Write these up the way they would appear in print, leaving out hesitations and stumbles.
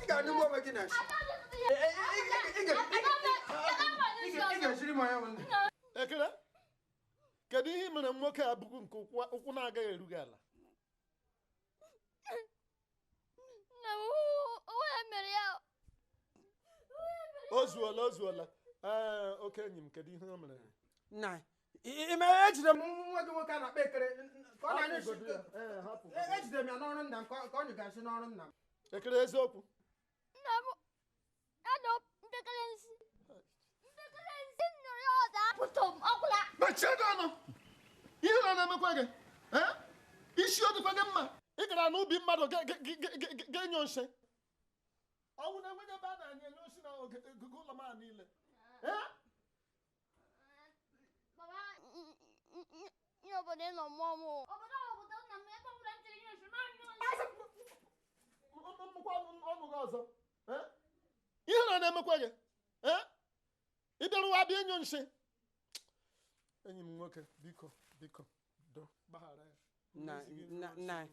Ị ga-anyụgbu onwe gị na nshi. Ị ga-echiri m anya nwanne. Ekele, kedu ihe mere nwoke a bụkwu nke ụkwụ na-agaghị eru gị ala? Nna m, onwe ya mere ya. O zuola, o zuola. Ee, oke enyi m, kedu ihe o mere? Nna, ime ejide m nwa gị nwoke a na-akpa Ekere ka ọ na-anyụ nshi. Ejide m ya n'ọrụ nna m ka ọ nyụga nshi n'ọrụ nna m. Ekere, eziokwu? Nna m, anọ mpekele nsi. Mpekele nsi nụrụ ya ọda. Pụtụ m, ọgwụla. Mechie gị ọnụ. Ihe na na-emekwa gị? Isi ọ dịkwa gị mma? Ị gara n'ubi mmadụ ga-enyo nshi. Ọnwụ na-enweghị ebe a na-enyo nshi na ogige ụlọ m a niile. Baba, nye obodo nọ mmụọ m. Obodo obodo nna m ebe ọbụla m chere inyo nshi, ma nyụọ nshi. Mmụkwa ọnụ gị ọzọ. Ihe na na-emekwa gị? Ị bịaruwa abịa enyo nshi. Enyi m nwoke, biko, biko, do, gbaghara ya. Nna,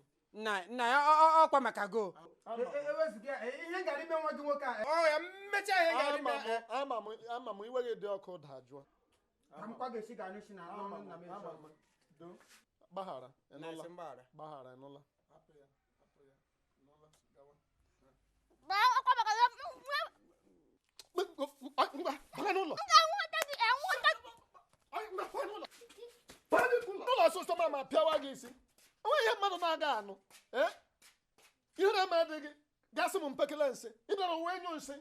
nna ya ọkwa maka go. Ewezuga ihe ngara ime nwa gị nwoke a. Ọ ya mmecha ihe ngara ime. Ama m iwe gị dị ọkụ dajụọ. Ka m kwa ga-esi ga anyụ nshi na ọrụ nna m echi. Do, gbaghara, ịnụla. Gbaghara, ịnụla. Hapụ ya, hapụ ya, ịnụla, gawa. Ọkwa maka go. Ngwa, bala n'ụlọ. Ụlọ ọsụsọ ma pịawa gị isi. Onwe ihe mmadụ na-aga anụ. Ihe na-eme adịghị. Gasị m mpekele nsị. Ị bịara uwe enyo nsị.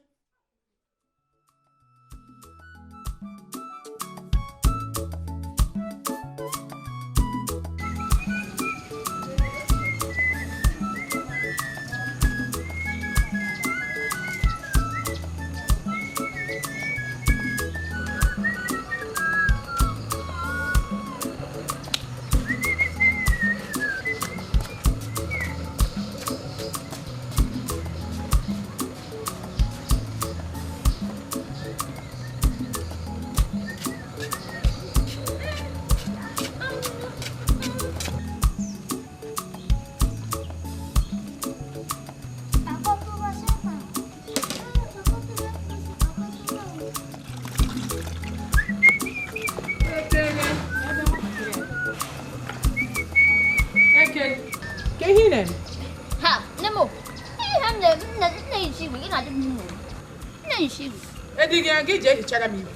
Ediga gị jee hichara m igwe.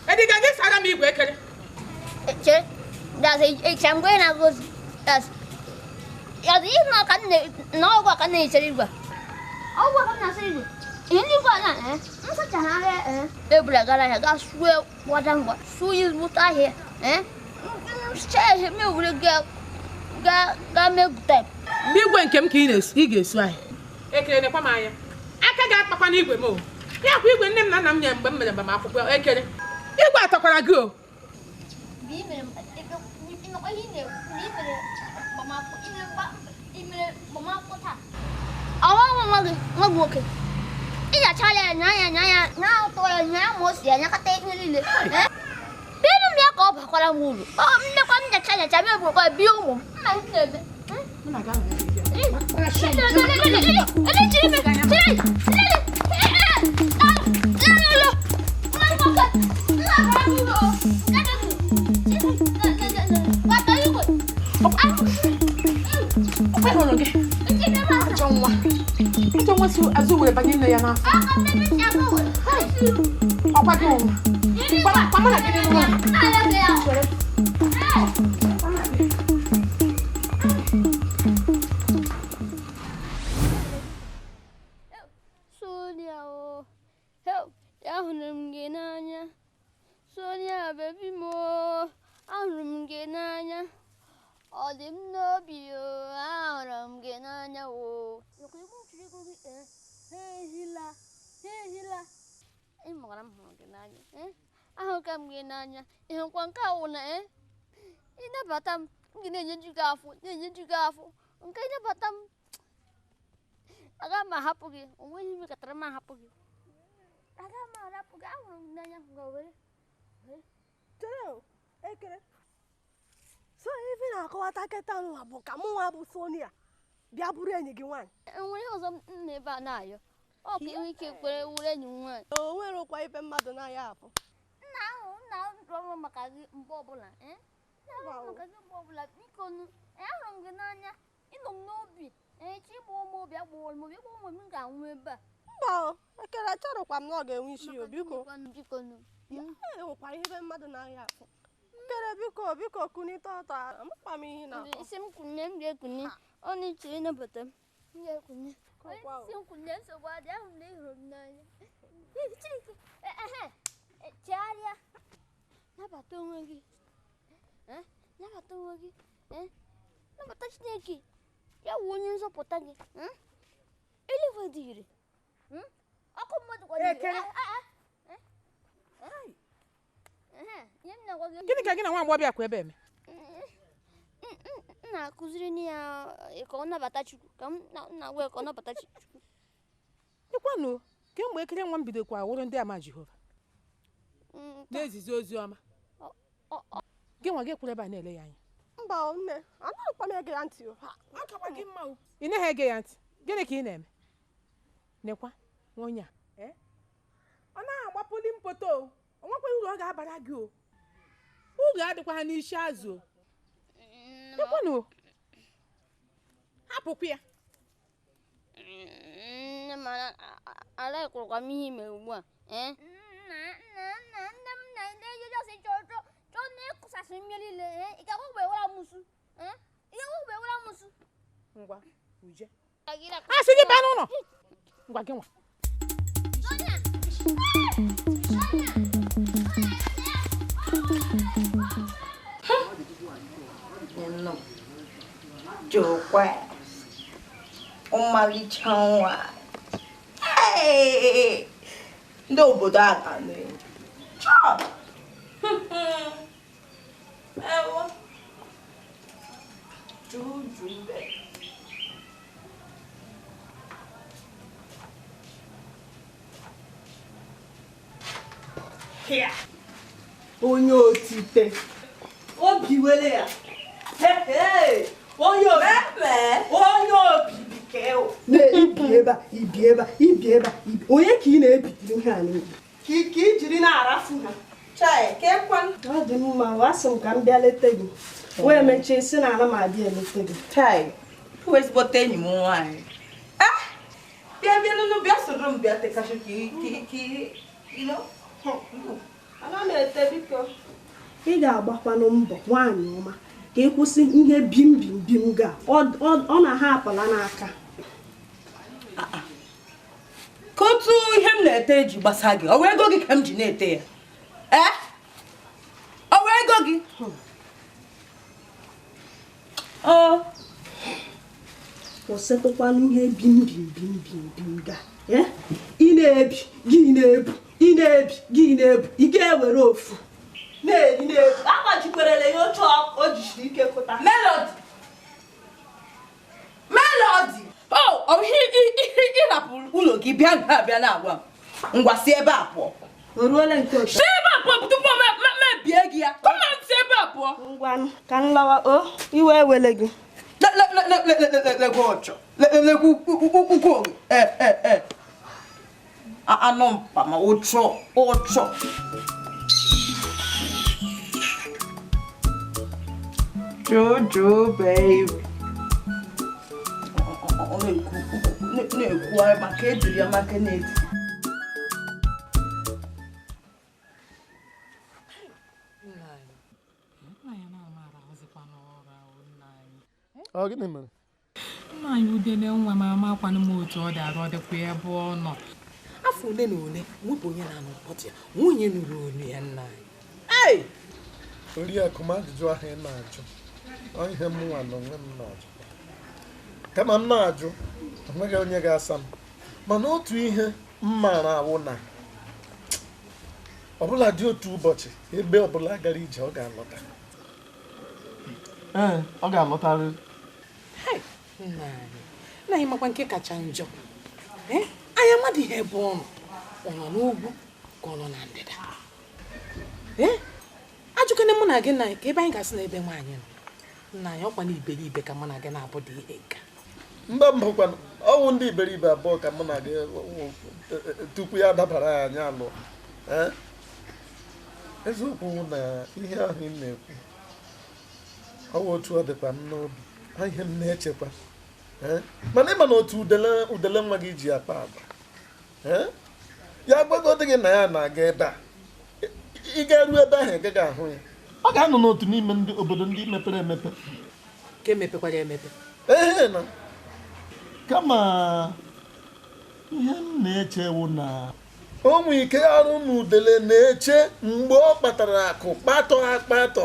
Ediga gị sara m igwe Ekere. Chere, that's a mgbe na-agọzi. That's ihe na ka na ọgwụ aka na-echere igwe. Ọgwụ aka na-asara igwe. Ihe ndị igwe a na nsacha ha ahịa ebula gara ahịa gaa suo gbada ngwa suo ezigbote ahịa sụchaa ahịa ma ewere gaa mee gute. Mgbe igwe nke m ka ị ga-esu ahịa. Ekere, nekwa m anya. Aka ga-akpakwa n'igwe m o. Ya kwa igwe nne m na nna m nyere mgbe m mere agbamakwụkwọ Ekere. Igwe atọkwara gị o. Ọnwa nwa gị nwoke. Ị ga-achala ya nya ya nya ya nya ụtọ ya nya ma o si ya nyakọta ihe niile. Bịanụ m ya ka ọ bakwara m uru. Ọ mmekwa m nyacha nyacha m eburukwa bie ụmụ m. Mma m na-eme. Ajọ nwa si azụ were banye nne ya n'afọ. Ọkwa gị nwa. Kwa mụ na gị n'ime ụlọ. Sonia o, ahụrụ m gị n'anya. Sonia bebi m o, ahụrụ m gị n'anya. Ọ dị m n'obi o, ahụrụ m gị n'anya o. Ehila. Ị mara m hụrụ gị n'anya. Ahụka m gị n'anya. Ịhụkwa nke a wụ na ịnabata m, m gị na-enyeju gị afọ, na-enyeju gị afọ. Nke ịnabata m, aga m ahapụ gị. O nweghị ihe mekatara m ahapụ gị. Aga m ahapụ gị. Ahụrụ m gị n'anya. Ngwa were. Chere, Ekere. So ife na-akọwata kịta nwa bụ ka mụ nwa bụ Sonia bịa bụrụ enyi gị nwaanyị. Enwere ihe ọzọ m nọ ebe a na-ayọ. Ọ ka enwe ike kwere wuru enyi m nwaanyị. O nwerekwa ife mmadụ na-aya afụ. Nna ahụ nna rọrọ maka gị mgbe ọbụla. Nna ahụ maka gị mgbe ọbụla biko nụ. Ahụrụ m gị n'anya. Ịnọ m n'obi. Chi bụ ụmụ obi agbọghọ m obi ịgba ụmụ m ga-anwụ ebe a. Mba o, Ekere achọrọkwa m na ọ ga-enwe isi o biko. Biko nụ. Enwekwa ihe mmadụ na-aya afụ. Ekere biko biko kunite ọtọ amakwa m ihe na-akọ. Isi m kunye m ga-ekunye. Ọ na-eche ịnabata m. M ga-ekunye. Isi m kunye nsogbu adị ahụ na ịhụrụ m n'anya. Chineke, ehe, chegharịa. Nabata onwe gị. Nabata onwe gị. Nabata Chineke. Ya wụ onye nzọpụta gị. Eluigwe dị ire. Ọkụ mmadụ kwadoro. Gịnị ka gị na nwa agbọghọbịa kwa ebe eme? M na-akụziri ya ka ọ nabata Chukwu, ka m na-agwa ya ka ọ nabata Chukwu. Ịkwanụ kemgbe Ekere nwa m bidokwa wụrụ ndị ama Jehova na-ezizi ozi ọma. Gị nwa gị kwuru ebe a na-ele ya anya. Mba nne, anaghịkwa m ege ya ntị o. Ị naghị ege ya ntị. Gịnị ka ị na-eme? Nekwa nwa onye a. Ọ naghị agbapụli mpoto o. O nwekwaghị uru ọ ga-abara gị o. Uru adịkwa ha n'isi azụ o. Ekwenụ hapụkwa ya. Nne m alaịkwụrụkwa m ihe ime ugbu a. Nna nna nne m na ndị Jizọs chọọ chọọ na ịkụsasị mmiri niile. Ị ga-agwagbe wara musu. Ị ga-agwagbe wara musu. Ngwa uje. A sị gị baa n'ụlọ. Ngwa gị nwa. Jokwa ọmalịcha nwa. Ndị obodo a ga-anụ ya. Chọọ! Ewo. Jujube. Onye otite. Obi wele ya. Onye obi. Onye obi bike o. Na-ebi ebe a, ibi ebe a, ibi ebe a. Onye ka ị na-ebitiri ihe a niile? Ka ị jiri na-arafu ha. Chai, kekwan. Ọ dị mma, asị m ka m bịa leta gị. Wee mechie si na ana m abịa eleta gị. Chai, bụ ezigbote enyi m nwaanyị. Bịa bịa nụnụ bịa soro m bịa tekasị ka you know. Ana m ete biko. Ị ga-agbakwanụ mbọ nwaanyị ọma ka ị kwụsị ihe bim bim bim ga ọ na-ha apala n'aka. Ka otu ihe m na-ete ji gbasa gị, ọ wee ego gị ka m ji na-ete ya? Ee? Ọ wee ego gị? Ọ kwụsịtụkwanụ ihe bim bim bim bim bim ga. Ị na-ebi gị na-ebu, ị na-ebi gị na-ebu, ị ga-ewere ofu na-eri na-ebu. Agbajikwerele ya otu o jisiri ike kụta. Melody! Melody! Ọ ihe ịrapụ ụlọ gị bịa bịa na-agwa m. Ngwa si ebe a pụọ. O ruola nke ụtọ. Si ebe a pụọ tupu mebie gị ya. Kọma m si ebe a pụọ. Ngwanụ ka m lawa o, iwe ewele gị. Lekwa ọchọ. Lekwa ukwu gị. Anụ mpa ma ụchọ ụchọ. Jojo babe. Ọ na-ekwu maka ejiri ya maka na-eti. Ọ gịnị mere? Nna anyị udele nwa m amakwanụ m otu ọ dị arụ ọ dịkwa ebe ọ nọ. Afọ ole na ole nwepụ onye na-anụ mkpọtụ ya, nwunye nụrụ olu ya nna anyị. Oriakụ m ajụjụ ahụ ị na-ajụ, ọ ihe m nwa na onwe m na-ajụ. Kama m na-ajụ, onweghị onye ga-asa m. Mana otu ihe m maara awụ na ọbụla dị otu ụbọchị ebe ọbụla gara ije ọ ga-alọta. Ee, ọ ga-alọtarịrị. Nna anyị makwa nke kacha njọ. Anyị amadị ihe ebe ọ nọ. Ọ nọ n'ugwu ka ọ nọ na ndịda. Ajụkene mụ na gị na ka ebe anyị ga-asị na ebe nwaanyị nọ. Nna anyị ọkwa na iberibe ka mụ na gị na-abụ dị ihe nka. Mgbe mbụ kwanụ, ọwụ ndị iberibe abụọ ka mụ na gị tupu ya dabara ya anyị alụọ. Ee? Eziokwu na ihe ahụ ị na-ekwu, ọ wụ otu ọ dịkwa m n'obi, ọ ihe m na-echekwa. Ee? Mana ịma na otu udele nwa gị ji akpa agwa. Ee? Ya gwagodị gị na ya na-aga ebe a, ị ga-eru ebe ahụ ị gaghị ahụ ya. Ọ ga-anọ n'otu n'ime ndị obodo ndị mepere emepe. Nke mepekwara emepe. Ee na kama ihe m na-echewu na o nwee ike arụ na udele na-eche mgbe ọ kpatara akụ kpatọ akpatọ.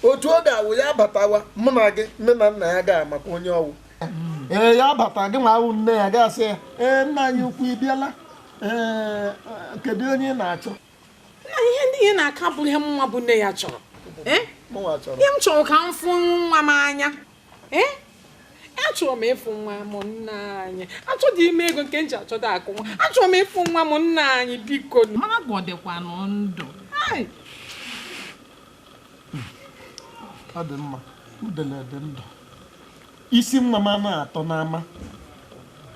Otu ọ ga-awụ ya batawa mụ na gị nne na nna ya ga-amakwa onye ọwụ. Ee, ya bata gị nwa awụ nne ya ga-asị ya, ee nna anyị ukwu ị bịala, ee kedu onye ị na-achọ? Na ihe ndị ihe na-aka bụ ihe nwa bụ nne ya chọrọ. Ee? Mụnwa chọrọ. Ihe m chọrọ ka m fụ nwa m anya. Ee? Achọrọ m ịfụ nwa m nna anyị. Achọdị ime ego nke m ji achọdo akụ nwa. Achọrọ m ịfụ nwa m nna anyị biko. Mana ka ọ dịkwanụ ndụ. Ai! Ọ dị mma, udele dị ndụ. Isi nwa m anaghị atọ n'ama.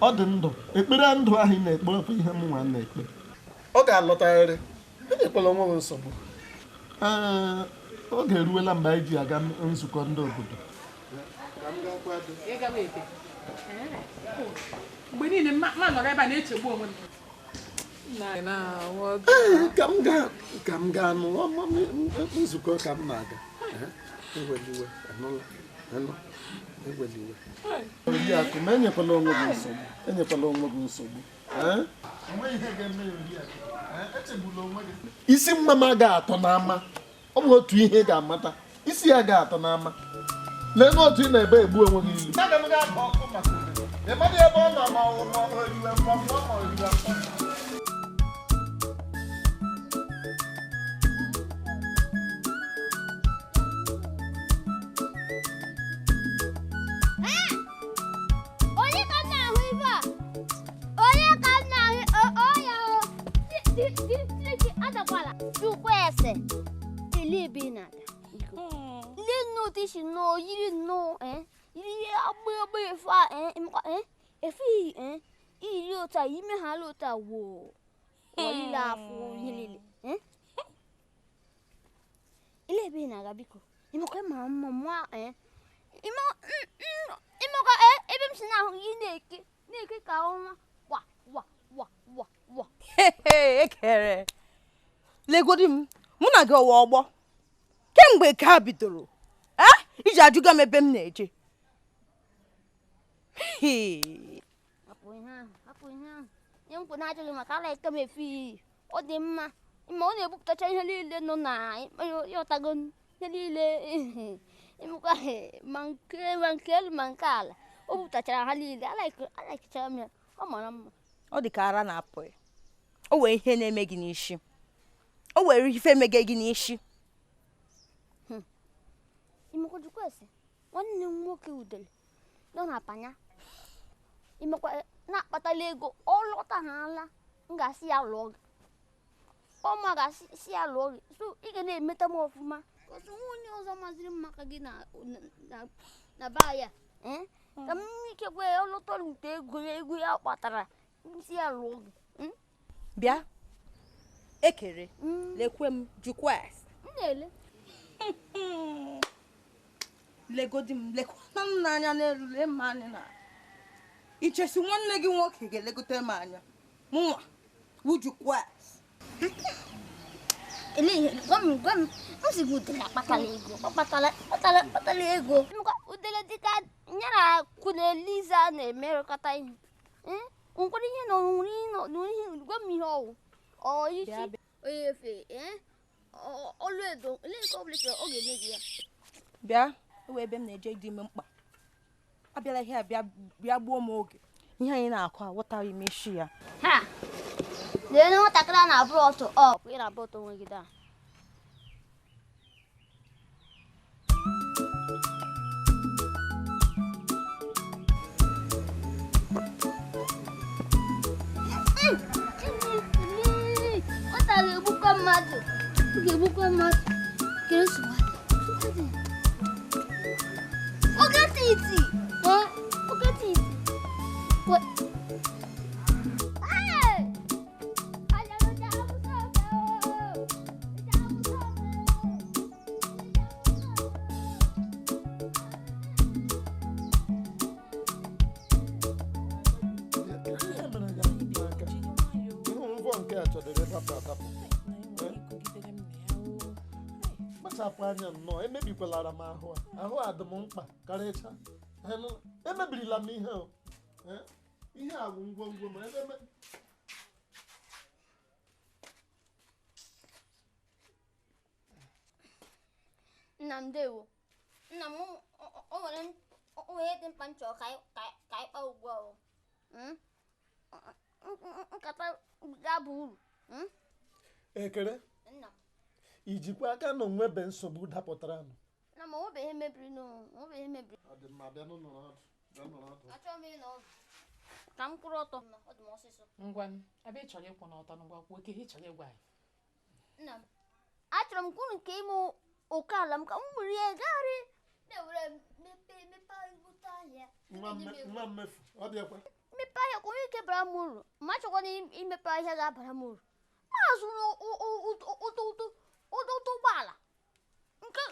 Ọ dị ndụ. Ekpere ndụ ahụ ị na-ekpe ọkwa ihe m nwa na-ekpe. Ọ ga-alọtarịrị. Enyekwala onwe gị nsogbu. Ee, oge eruwela mgbe anyị ji aga nzukọ ndị obodo. Ị gawa ebe? Mgbe niile ma nọrọ ebe a na-echegbu onwe m. Ee, ka m gaa nụ nzukọ ka m na-aga. Eweliwe, anụla, anụ, eweliwe. Oriakụ, ma enyekwala onwe gị nsogbu. Enyekwala onwe gị nsogbu. Enweghị ihe ga-eme ya oriakụ. Echegbula onwe gị. Isi mma m agaghị atọ n'ama. Ọ bụ otu ihe ị ga-amata. Isi ya ga-atọ n'ama. Lee n'otu ị na-ebe egbu onwe gị ilu. Aga m ga-akọ ọkụ maka udele. Ị maghị ebe ọ nọ ma ọ riwe mkpọmkpọ ma ọ riwe mkpọmkpọ. Onye ka m na-ahụ ibe a? Onye ka m na-ahụ ọya o? Chineke adakwala. Jụkwa ese. Ele ebe ị na-aga. Ndị nnọọ otu isi nnọọ yiri nnọọ yiri agba agba efe a efe iyiri otu a ime ha ala otu a woo. Ọlịla afọ ihe niile. Ele ebe ị na-aga biko. Ịmakwa ma mma mma ịmakwa ebe m si na-ahụ gị na-eke na-eke ka ọnwa wa wa wa wa wa. Ekere legodi m mụ na gị ọwa ọgbọ kemgbe ka bidoro iji ajụga m ebe m na-eje. Hapụ ihe ahụ, hapụ ihe ahụ. Nye m kwụ na-achọghị maka ala eke m efe iyi. Ọ dị mma ma ọ na-ebupụtacha ihe niile nọ na ịghọtago ihe niile ịmụkwa ma nke elu ma nke ala. O bupụtachara ha niile. Alaikechara m ya. Ọ mara mma. Ọ dị ka ara na-apụ ya. O nwere ihe na-eme gị n'isi. O nwere ife emege gị n'isi. Ịmakwa jụkwa ese nwanne m nwoke udele nọ na panya. Ịmakwa na-akpatala ego ọ lọta ha ala m ga-asị ya lụọ gị. Ọ ma ga-asị ya lụọ gị. So ị ga na-emeta m ọfụma. Kọsị nwa onye ọzọ maziri m maka gị na be ya. Ka m ikekwe ọ lọtara ute ego ya kpatara m sị ya lụọ gị. Bịa ekere lekwe m jụkwa ese. M na-ele. Legodi m lekwana m n'anya n'elu lee m anya na ichesi nwanne gị nwoke ga-elegote m anya mụnwa wujukwa. Ele gwa m m si gị udele akpatala ego. Ọ kpatala ego. Udele dịka ya na Queen Eliza na-emerịkọta ihe. Nkwere ihe na ihe gwa m ihe ọwụ. Ọ isi onye efe ọlụ edo ele nke ọ bụla ọ ga-eme gị ya. Bịa ewe ebe m na-eje dị ime mkpa. Abịala ihe a bịa gbuo m oge. Ihe anyị na-akụ aghọtaghị m isi ya. Ha! Lee nwatakịrị a na-abụrụ ọtọ ọ ị na-abụ ọtọ onwe gị daa. Nwata ga-egbukwa mmadụ. Ọ ga-egbukwa mmadụ. Kere nsogbu adị. Oge titi. Oge Kpachapụ anya nnọọ, emebikwalara m ahụ a. Ahụ a dị m mkpa karịcha. Emebirila m ihe o. Ihe a bụ ngwongwo ma ebe Nna m ndewo. Nna m o nwere ihe dị mkpa m chọrọ ka anyị kpaa ugbu a. Nkata ga-aba uru. Ekere, ijikwa aka na onwebe nsogbu dapụtara nụ. Na ma onwebe ihe mebiri n'onwe ihe mebiri. Ọ dị mma, bịa n'ụlọ ọdụ. Bịa n'ụlọ ọdụ. Achọrọ m ịnọ ọdụ. Ka m kwụrụ ọtọ. Ọ dị m ọsịsọ. Ngwa, ebe ị chọrọ ịkwụ n'ọtọ ngwa kwuo ka ihe ị chọrọ ịgwa anyị. Nna m, achọrọ m kwuru nke ime oke ala m ka m were ya gagharị na-ewere mepe mepe ahịa. Nwa mmefu, ọ bịakwa. Mmepe ahịa ka onye ike bara m uru, ma achọkwana imepe ahịa ga-abara m uru. Ma azụrụ ụtụ ụgbọala nke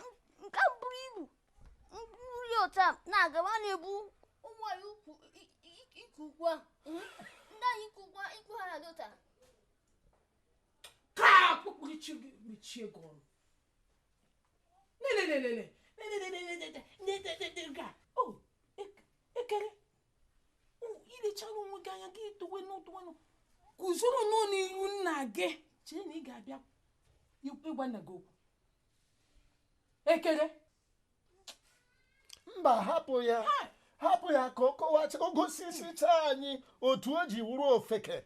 buru ibu nri otu a na-aga ma na-ebu ụgbọala ukwu iku ukwu ahụ ndị ahụ iku ukwu ikwu ha na-adị otu a. Ka akpụkpọchi gị mechie gị ọnụ. Lelelelele o Ekere, ilechara onwe gị anya gị towe n'ụtụwanụ guzoro n'ihu nna gị chee na ị ga-abịa ịgwa nna gị okwu. Ekere, mba, hapụ ya, hapụ ya ka ọ kọwacha o gosisicha anyị otu o ji wuru ofeke.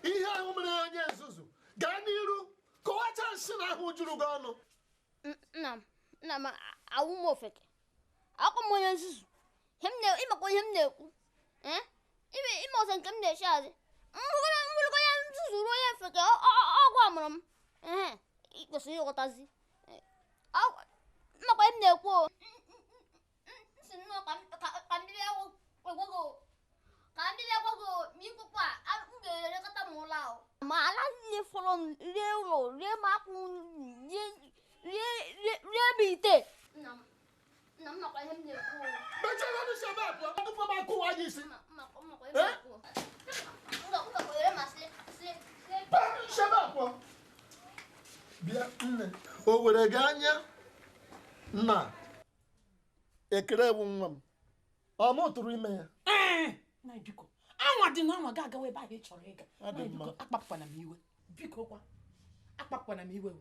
Ihe ahụ mere onye nzuzu. Gaa n'iru kọwacha nsị na ahụ juru gị ọnụ. Nna m awụ m ofeke, akwa m onye nzuzu. Ịmakwa ihe m na-ekwu, ime ọzọ nke m na-echi azị nwụrụgo onye nzuzu ruo onye ofeke ọgwụ amụrụ m. Ị kwesịrị ịghọtazi makwa ihe m na-ekwu. Nsị nnọọ ka ndị bịa gwa gị ma ikwekwa m ga-elekọta m ụlọ ahụ. Ma ala niile fọrọ m rie ụlọ, rie m akwụ, rie m ite. Nna m makwa ihe m na-ekwu. Bịa nne, o were gị anya na Ekere bụ nwa m, ọ mụ tụrụ ime ya. Nna biko, anwa dị na anwa ga-agawa ebe ahụ ị chọrọ ịga. Biko akpapụkwana m iwe. Biko kwa, akpapụkwana m iwe.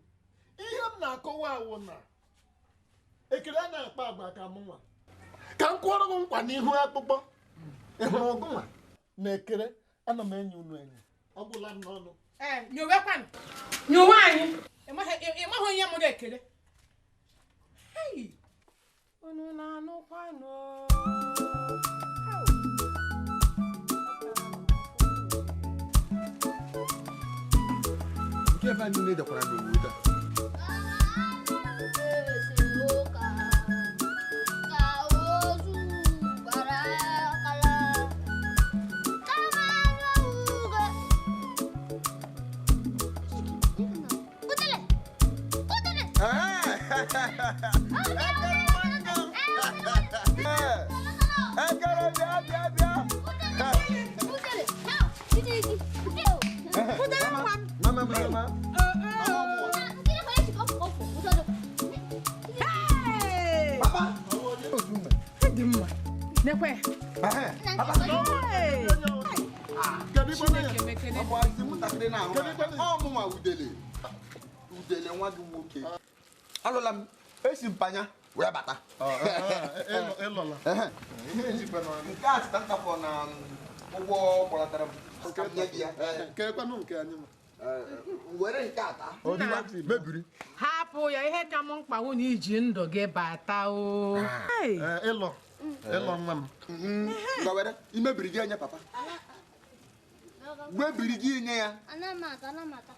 Ihe m na-akọwa awụ na Ekere a na-akpa agwa ka m nwa. Ka m kwụọrọ gị nkwa n'ihu akpụkpọ. Ị hụrụ ọgụ nwa na Ekere, ana m enyi unu enyi. Ọ gwụla m n'ọnụ. Nyowekwanụ, nyowe anyị. Ị maghị onye mụrụ Ekere. Unu na-anụkwanụ. Nke ebe anyị na-edekwara n'owu taa. Udele nwa gị nwoke. Alụla m, esi mpanya wee bata. Nke a sita ntafọ na ụgwọ gbalatara m. Were nke a taa. Mebiri. Hapụ ya, ihe ka m mkpa wụ na iji ndụ gị bata o. Ịlọ nwa m. Ngwa were, imebiri gị enye papa. Mebiri gị nye ya. Ana m ata, ana m ata.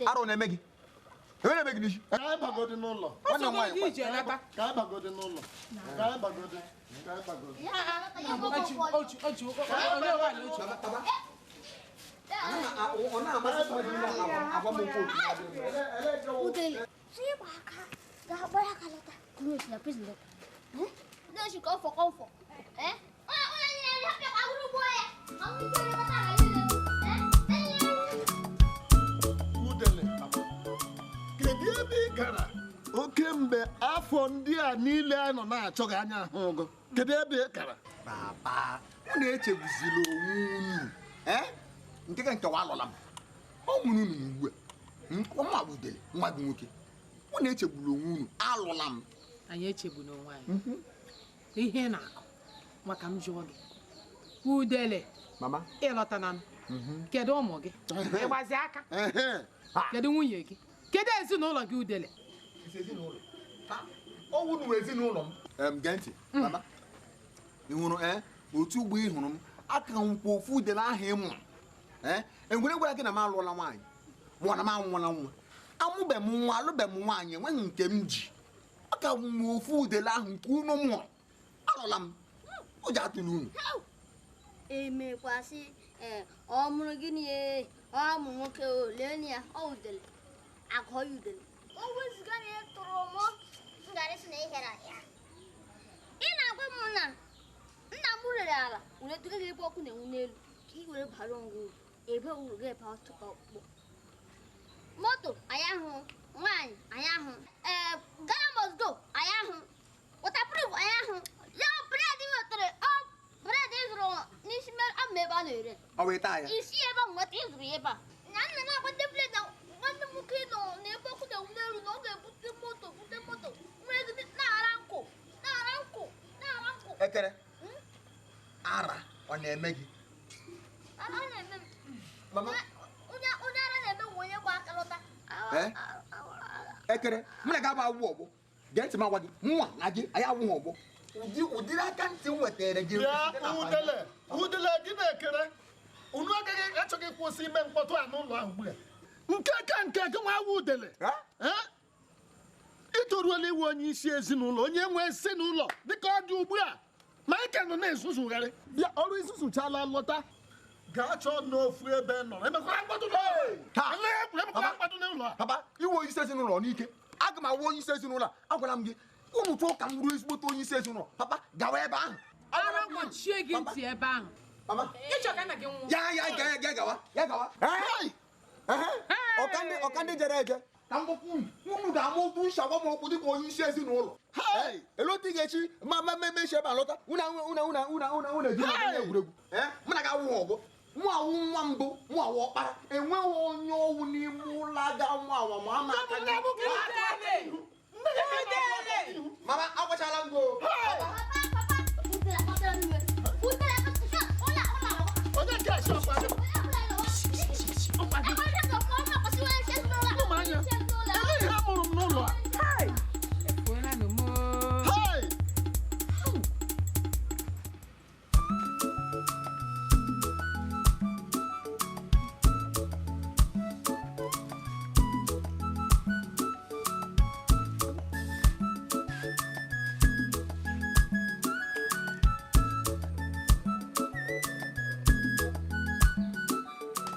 Arụ na-eme gị. Enwere ebe gị n'isi. Ka anyị bagodi n'ụlọ. Nwanne m nwaanyị ije lata. Ka anyị bagodi n'ụlọ. Ka anyị bagodi. Ka anyị bagodi. Ochu ochu onye nwaanyị ochu. Ọ na-amasị agwa m okwu. Udele. Tinye aka ga-agbara aka lọta. Kúrò sí na prison lọta. Ndị ochi ka ọfọ ka ọfọ. Eh? Onye onye nyere ya hapụ ahụrụ gbuo ya. Ahụrụ gbuo ya kọta ha niile. Eh? Udele, kedu ebe ị gara oke mgbe afọ ndị a niile a nọ na-achọ gị anya ahụ ụgụ? Kedu ebe ị gara? Papa, unu echegbuzila onwe unu. Eh? Nke ka nkewa alọla m. Ọ mụrụ unu ugbu a. Nwa bụ Udele, nwa gị nwoke. Unu echegbula onwe unu, alụla m. Anyị echegbula onwe anyị. Ihe na-akụ maka m jụọ gị. Udele, Mama. Ịlọtana m. Kedu ụmụ gị? Ịgbazi aka? Kedu nwunye gị? Kedu ezinụlọ gị, Udele? Ọ wụ ezinụlọ m. Gee ntị, mama. Ị hụrụ otu ugbo ị hụrụ m, aka nkwa ofu Udele ahụ ị mụrụ. Enwere gwara gị na m alụọla nwaanyị, ma ọ na m anwụọla nwa. Amụbe m nwa, alụbe m nwaanyị, enweghị nke m ji. Aka m ofu Udele ahụ nke unu mụrụ. Alụla m. Ụjọ atụla unu. Emekwasị ọ mụrụ gịnị e? Ọ mụ nwoke o, lee ya, ọ Udele. Akọ ya Udele. O wezuga na ị tụrụ mụ, m gara ịsị na ị hịara ahịa. Ị na-agwa m na nna m rere ala were duga gị ebe ọkụ na-enwu n'elu ka ị were bara onwe uru ebe uru gị ebe ọkpụkpọ. Moto anyị ahụ, nwaanyị anyị ahụ, ee Ghana must go anyị ahụ, waterproof anyị ahụ, ya bred wetara ọ bred ịzụrụ n'isi ama ebe a na-ere. Ọ wee taa ya. Isi ebe ahụ nweta ịzụrụ ya ebe a. Na nna na-agba ndị bred na nwanne m nwoke nọ n'ebe ọkụ na-enwu n'elu na ọ ga-ebute moto bute moto nwere gị na-ara nkụ na-ara nkụ na-ara nkụ. Ekere. Ara ọ na-eme gị? Ara na-eme m. Mama. Onye ara na-eme nwe onye gba aka lọta. Ekere, mụ na gị abụ awụ ọgbọ. Gee ntị m agwa gị, mụnwa na gị anyị awụghị ọgbọ. Ụdịrị aka ntị m nwetara gị. Bịa, Udele, Udele gị na-ekere. Unu agaghị achọghị ịkwụsị ime mkpọtụ a n'ụlọ ahụ ugbu a. Nke ka nke gị nwa awụ Udele. Ị toruola iwu onye isi ezinụlọ, onye nwe ezinụlọ dịka ọ dị ugbu a. Ma ị ka nọ na-ezuzugharị. Bịa, ọrụ izuzuchala lọta. Gaa chọọ n'ofu ebe nọrọ. Emekwara mkpọtụ n'ụlọ a. Papa, iwu onye isi ezinụlọ n'ike. Aga m awụ onye isi ezinụlọ a. Agwara m gị, unu chọọ ka m bụrụ ezigbote onye isi ezinụlọ. Papa, gawa ebe ahụ. Ara kpọchie gị ntị ebe ahụ. Papa. Ịchọ ka nna gị nwụọ. Ya ya ya ya gawa, ya gawa. Ọka ndị jere eje. Ka m gwakwa unu, unu ga-ama otu nshi agwa m okwu dịka onye isi ezinụlọ. Elu otu ị ga-echi ma ma memechi ebe a lọta, unu unu unu unu unu unu eji na egwuregwu. Mụ na gị awụghị ọgbọ. Mụ awụ nwa mbụ, mụ awụ ọkpara. Enweghị onye ọwụ n'ime ụlọ aga nwa awa ma ama aka. Mama, agwachala m gị. Onye nke a si ọkwa gị. Elee ihe a mụrụ m n'ụlọ a? Hey!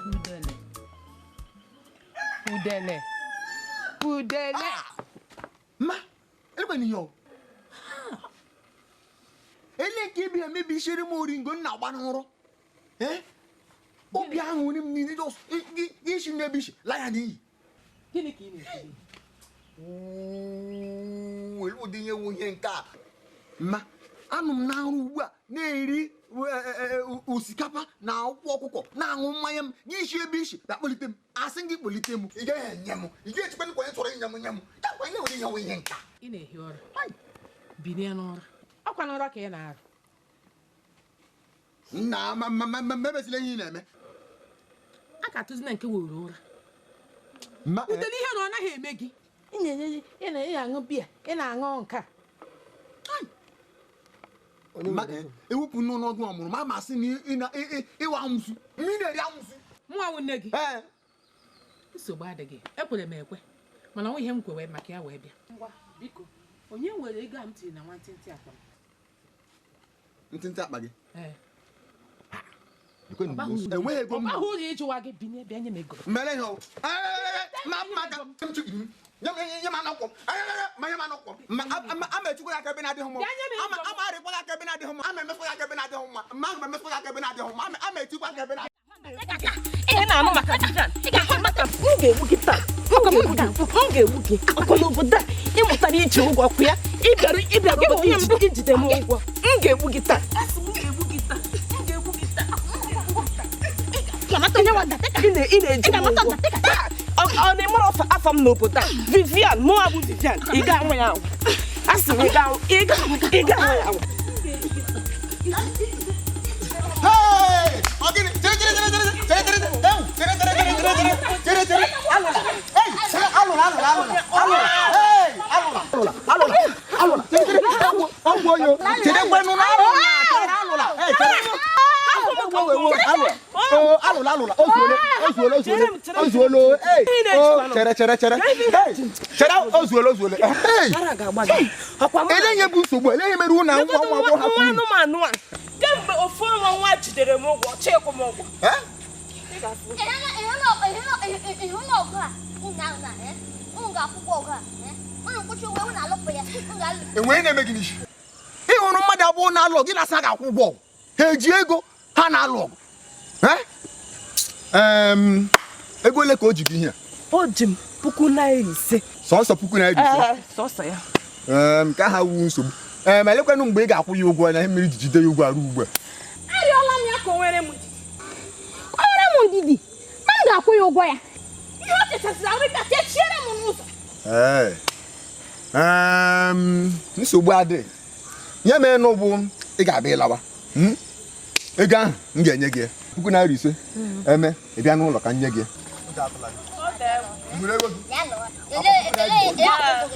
Udele. Udele. Udele. Ma, elekwana ihe ọ. Ele nke ibi emebi isiri m oringo nna agba n'ụrọ. Obi ahụ m niile isi n'ebe isi laa ya n'iyi. Gịnị ka ị na-ekiri? Were ụdị ihe nwe ihe nke a. Ma, anụ m na nrụ ugbu a na-eri osikapa na akwụkwọ ọkụkọ na-aṅụ mmanya m gị isi ebe isi bịa kpọlite m asị gị kpọlite m ị gaghị enye m ị ga-echekwa nkwa onye chọrọ inye m nye m ya kwa ihe nwere ihe nwe ihe nka. Ị na-ehi ụra. Bilie n'ụra. Ọkwa n'ụra ka ị na-arụ. Nna ma ma ma mebesila ihe ị na-eme. A ka atụzi na nke were ụra. Udele ihe na ọ naghị eme gị. Ị na-enye ị na-aṅụ biya, ị na-aṅụ nke a. Ewepụ n'ọnụọgụ ọmụrụ ma amasị na ịwa amụsụ mmiri na-eri amụsụ. Mụ awụ nne gị. Nsogbu adịghị. Ekwere m ekwe. Mana ọ ihe m kwewe maka ya wee bịa. Ngwa biko, onye nwere ego a m tiri na nwantịntị akpa m? Ntịntị akpa gị? Ee. Enweghị ego m. Ọ baghị uru ịjụwa gị binye bịa nye m ego. Mere ihe o. Nye m anọkwọ. Ma nye m anọkwọ. Ama echukwu aka ebe na-adịghị mma. Ama arịkwa aka ebe na-adịghị mma. Ama emesịkwa aka ebe na-adịghị mma. Ma aga m emesịkwa aka ebe na-adịghị mma. Ama echukwu aka ebe na Ị na-anụ maka Vivian. Ị ga-ahụ maka m ga-egbu gị taa. M ga-egbu gị. Ọkụ n'obodo a ị mụtara iji ụgwọ kwụ ya. Ị bịara obodo ijide m ụgwọ. M ga-egbu gị taa. Ị na-eji m ụgwọ. Ọ na-emere afọ m n'obodo a. Vivian, mụ abụ Vivian. Ị ga-anwụ ya anwụ. A sị m ị ga-anwụ ya anwụ. Kemgbe ofu ọnwa nwa jidere m ụgwọ, chịkụ m ụgwọ. Enweghị na-eme gị n'isi. Ị hụrụ mmadụ abụọ na-alụ ọgụ, gị na-asa ga-akwụ ụgwọ. Ha eji ego ha na-alụ ọgụ. Ego ole ka o ji gị ihe a? O ji m ₦5,000. Sọsọ ₦5,000? Sọsọ ya. Ka ha wu nsogbu. Ma elekwanụ mgbe ị ga-akwụ ya ụgwọ na ihe mmiri ji jide ya ụgwọ arụ ugbu a. Arịọla m ya ka o nwere m ndidi. O nwere m ndidi, na m ga-akwụ ya ụgwọ ya. Ihe o chechasịrị arụ ka chechiere m n'ụzọ. Nsogbu adịghị. Nye m ịnụ bụ ị ga-abịa ịlawa. Ego ahụ m ga-enye gị ₦5,000. Eme ị bịa n'ụlọ ka m nye gị.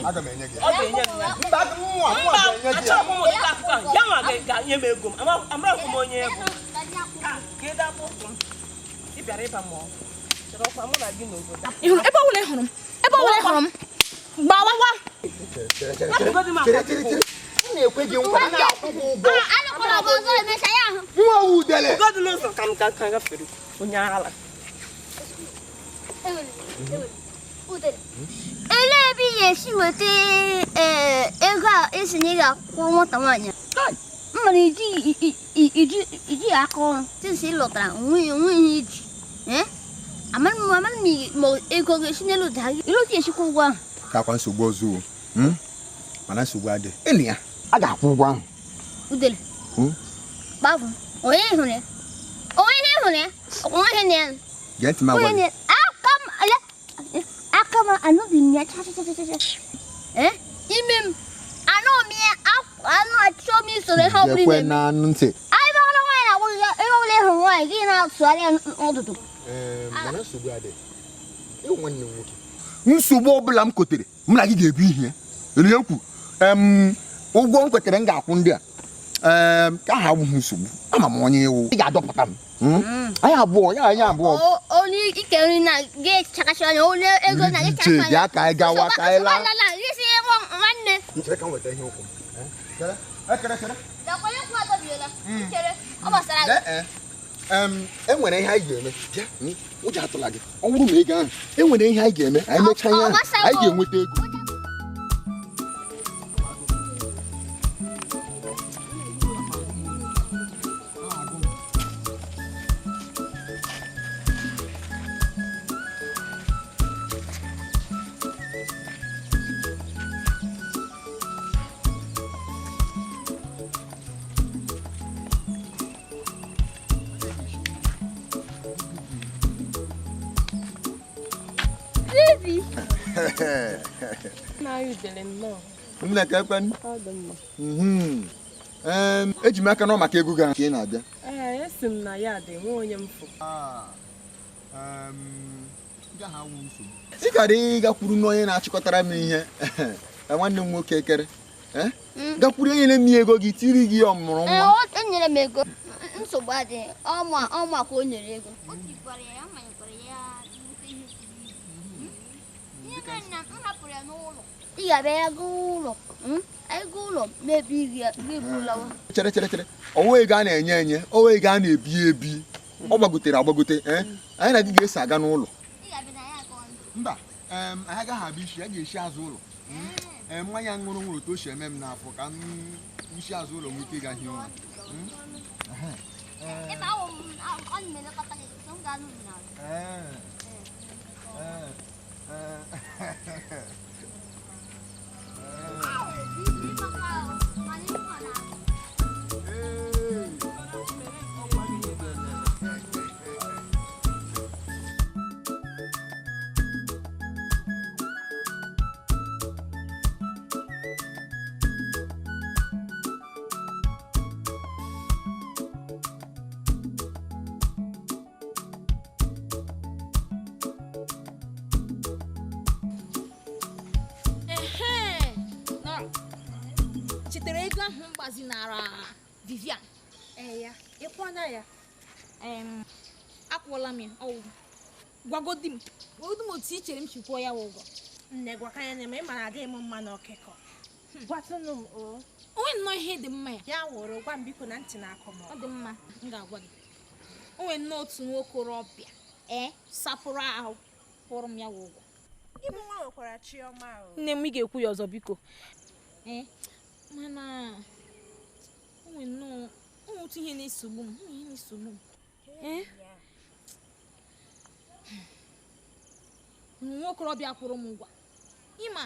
Aga m enye gị. Mba, achọghị m ụdị akụkọ ahụ. Ya nwa ga-enye m ego m. Amaghị m onye ego. Kedu akpụ ụkwụ m? Ị bịara ịba m ọgwụ. Chere ọkwa mụ na gị n'obodo. Ị hụrụ ebe ọbụla ị hụrụ m? Ebe ọbụla ị hụrụ m? Gbawawa. M na-ekwe gị nkwa, m ga-akwụ gị ụgwọ. Anụkwala m ọzọ emechaa ya ahụ. Nwa udele. Ụgọdụ n'ụzọ ka m gafere onye ala. Elee ebe ị ga-esi weta ego a esi na ị ga-akwụ nwata nwaanyị a? M mara iji aka ọrụ since ị lọtara onweghị ihe iji. Amaghị m ma ego ga-esi n'elu daa gị. Ile otu esikwa ụgwọ ahụ? Ka akwa nsogbu ọzọ o. Mana nsogbu adị. Ịnụ ya, a ga-akwụ ụgwọ ahụ. Udele. Gbafụ. Onye hụrụ ya? Onye hụrụ ya? Onye na ya? Gee ntị m agwa gị. Aka m anọghị m ya cha cha cha cha. Ime m anọ m ya anụ achọ m isoro ihe ọbụla Ekwe na ntị. Anyị bịara nwaanyị na-agwụ gị ebe ọbụla ị hụrụ nwaanyị gị na-atụgharị ya n'ọdụdụ. Mana nsogbu adị. Ịwụ nwanne m nwoke. Nsogbu ọbụla m kotere mụ na gị ga-ebu ihe ya. Elu ya kwu ụgwọ m kwetere m ga-akwụ ndị a. Ka ha abụghị nsogbu. Ama m onye iwu. Ị ga-adọpụta m. Anyị abụọ, ya anyị abụọ. Onye ike nri na gị chakasị anya, onye ego na gị chakasị anya. Bịa ka anyị gawa ka anyị laa. Nwanne. Chere ka m weta ihe ụkwụ m. Chere, chere. Chere, ọ gbasara gị. E nwere ihe anyị ga-eme. Bịa, ụjọ atụla gị. Ọ bụrụ na ego ahụ, e nwere ihe anyị ga-eme. Anyị mechaa ihe ahụ, anyị ga-enweta ego. Eji m aka nọ maka ego gị ka ị na-abịa. Ee, esi m na ya dị nwe onye m fụ. Ị gara ịgakwuru n'onye na-achịkọtara m ihe nwanne m nwoke Ekere. Gakwuru onye na-emi ego gị tiri gị ọmụrụ nwa. O nyere m ego. Nsogbu adịghị. Ọma ka o nyere ego. O tikwara ya, manyekwara ya nnukwu ihe. Ihe mere na m hapụ n'ụlọ. Ị ga-abịa ya gaa ụlọ. Anyị gaa ụlọ mebi gị bụlawa. Chere chere chere. Ọwụ ego a na-enye enye, ọwụ ego a na-ebi ebi. Ọ gbagotere agbagote, anyị na gị ga-eso aga n'ụlọ. Mba, anyị agaghị abịa isi, a ga-esi azụ ụlọ. Mmanya ṅụrụ nwụrụ otu o si eme m n'afọ ka m isi azụ ụlọ nwee ike ịga hie ụra. Chetara ego ahụ m gbazinara Vivian. Ya, ịkwụọna ya? Akwụọla m ya, ọwụ. Gwagodi m otu i chere m si kwụọ ya ụgwọ. Nne gwaka ya ma ị mara adịghị m mma n'ọkịkọ. Gwatụnụ m o. Onwe nnọọ ihe dị mma ya. Ya wụrụ gwa m biko na ntị na-akọ m. Ọ dị mma, m ga-agwa gị. O nwere nnọọ otu nwokorobịa sapụrụ ahụ kwụrụ m ya ụgwọ. Gị bụ nwa nwekwara chiọma o. Nne m, ị ga-ekwu ya ọzọ biko. Mana o nwere nnọọ otu ihe na-esogbu m, nwokorobịa kwụrụ m ụgwọ. Ịma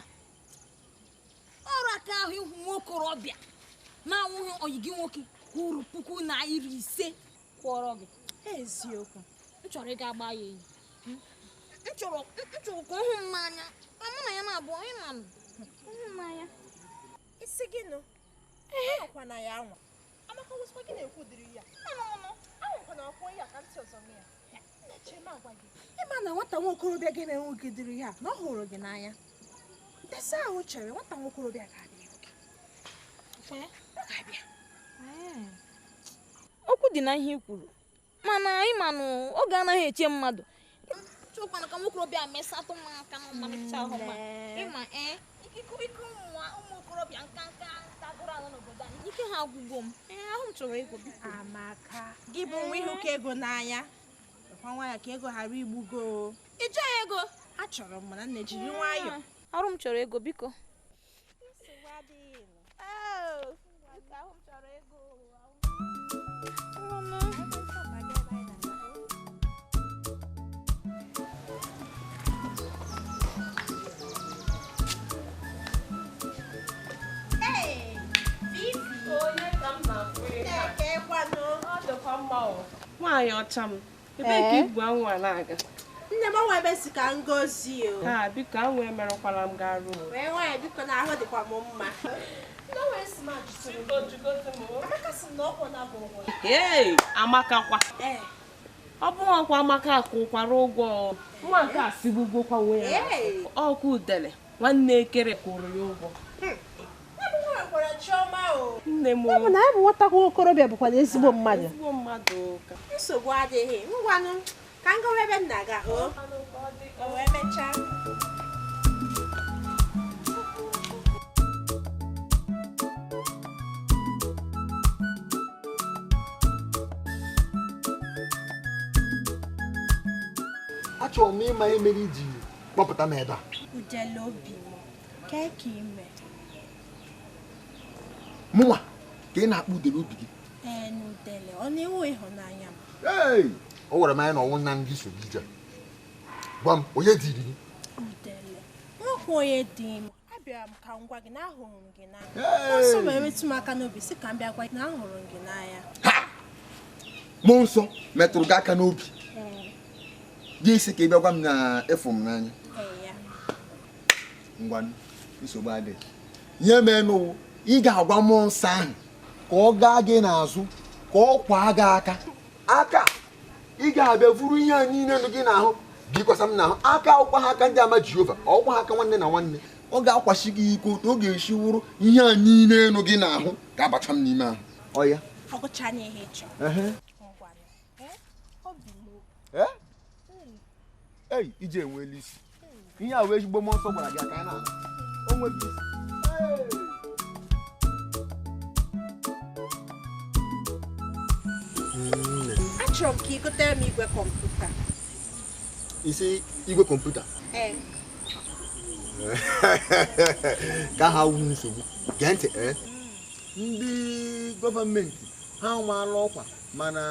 ọrụ aka ahụ ịhụ nwokorobịa na-anwụghị oyi gị nwoke kwụrụ 15,000 kwụọrọ gị. Eziokwu. M chọrọ ịga gbaa ya enyi. M chọrọ ka ọ hụ m n'anya. Ka mụ na ya na-abụ ịma m. Hụ m n'anya. Isi gị nụ. Anwakwa na ya anwa. Amaka wụsịkwa gị na-ekwu dịrị ya. Anwakwa na ọkwụ ya ka ntị ọzọ mee ya. Nneche m agwa gị. Ịma na nwata nwokorobịa gị na-enwegidere ya na ọ hụrụ gị n'anya. Ndesa ahụ chere nwata nwokorobịa ga-abịa oge. Ọ ga-abịa. Okwu dị na ihe i kwuru. Mana ịma na oge anaghị eche mmadụ. Chọkwana ka nwokorobịa mesatụ m aka na ọmalịcha ahụ ma. Ịma ike ụmụ okorobịa nka nka tagoro ala n'obodo anyị. Ike ha agwụgo m. Ahụ m chọrọ ego biko. Amaka, gị bụ nwa ịhụ ka ego n'anya. Kwa nwayọ ka ego ghara igbugo. Ị chọghị ego? Achọrọ m mana nne jiri nwayọ. Arụ m chọrọ ego biko. Nsogbu adịghị. Ahụ m chọrọ ego. Nwaanyị ọcha m, ebee ka ibu anwụ a na-aga? Nne m ọnwa ebe si ka ngozi o. Ha biko anwụ emerụkwala m garụ o. Wee nwaanyị biko na ahụ dịkwa m mma. Amaka sị m na ọkwụ na bụ ụgwọ. Ee, Amaka kwa. Ọ bụghị ọkwa Amaka kwụkwara ụgwọ. Nwa nke a sigbugokwa onwe ya. Ọkwa udele nwanne Ekere kwụrụ ya ụgwọ. Nne m bụ na ya bụ nwata nwokorobịa bụkwa na ezigbo mmadụ. Ezigbo mmadụ ka. Nsogbu adịghị. Ngwanụ ka m gawa ebe m na-aga hụ. O wee mechaa. Achọrọ m ịma ihe mere iji kpọpụta m ebe a. Udele obi m, kee ka ime. Mụnwa ka ị na-akpọ udele obi gị. Ee, n'udele, ọ na-enwe ịhụnanya m. Ee, o were m anya na ọnwụ nna ndị so gị ije. Gwa m, onye dịrị gị? Udele, nwoke onye dị m. Abịara m ka m gwa gị na ahụrụ m gị n'anya. Nsọ ma emetụ m aka n'obi sị ka m bịa gwa gị na ahụrụ m gị n'anya. Ha! Mmụọ nsọ metụrụ gị aka n'obi. Gị sị ka ị bịa gwa m na ịfụ m n'anya. Ngwa, nsogbu adịghị. Ihe mee n'ụwa, ị ga-agwa mmụọ nsọ ahụ ka ọ gaa gị n'azụ ka ọ kwaa gị aka. Aka ị ga-abịa vuru ihe a niile nụ gị n'ahụ bikwasa m n'ahụ. Aka ọkwa ha aka ndị ama Jehova, ọkwa ha aka nwanne na nwanne. Ọ ga-akwashi gị ike otu ọ ga-esi wụrụ ihe a niile nụ gị n'ahụ ga-abacha m n'ime ahụ. Ọ ya? Ei, iji enweela isi. Ihe a wee ezigbo mmụọ nsọ gwara gị aka ya na-ahụ. O nweghị isi. Achọrọ m ka ị gotere m igwe kọmputa. Isi igwe kọmputa? Ee. Ka ha wụ nsogbu. Gee ntị ee. Ndị gọọmenti ha nwaala ọkwa mana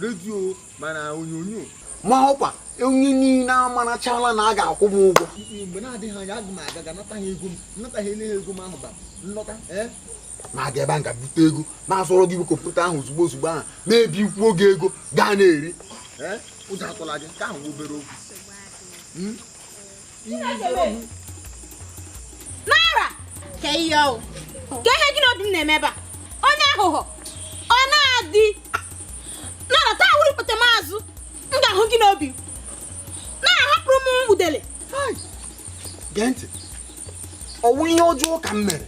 redio mana onyonyo ma ọkwa onye niile amarachala na a ga-akwụ m ụgwọ. Mgbe na-adịghị anya aga m aga ga nata ha ego m, nata ha ele ha ego m ahụ ba nlọta ee. Ma aga ebe a ga bute ego ma azụrụ gị igwe kọmputa ahụ ozugbo ozugbo ahụ na-ebi kwuo gị ego gaa na-eri. Ee, ụjọ atụla gị, nke ahụ bụ obere okwu. Nara! Ka ihe o! Ka ihe gị na obi m na-eme ebe a? Onye aghụghọ! Ọ na-adị! Nara, taa wuru pụta m azụ, m ga-ahụ gị n'obi. Na-ahapụrụ m udele. Gee ntị, ọwụ ihe ọjọọ ka m mere.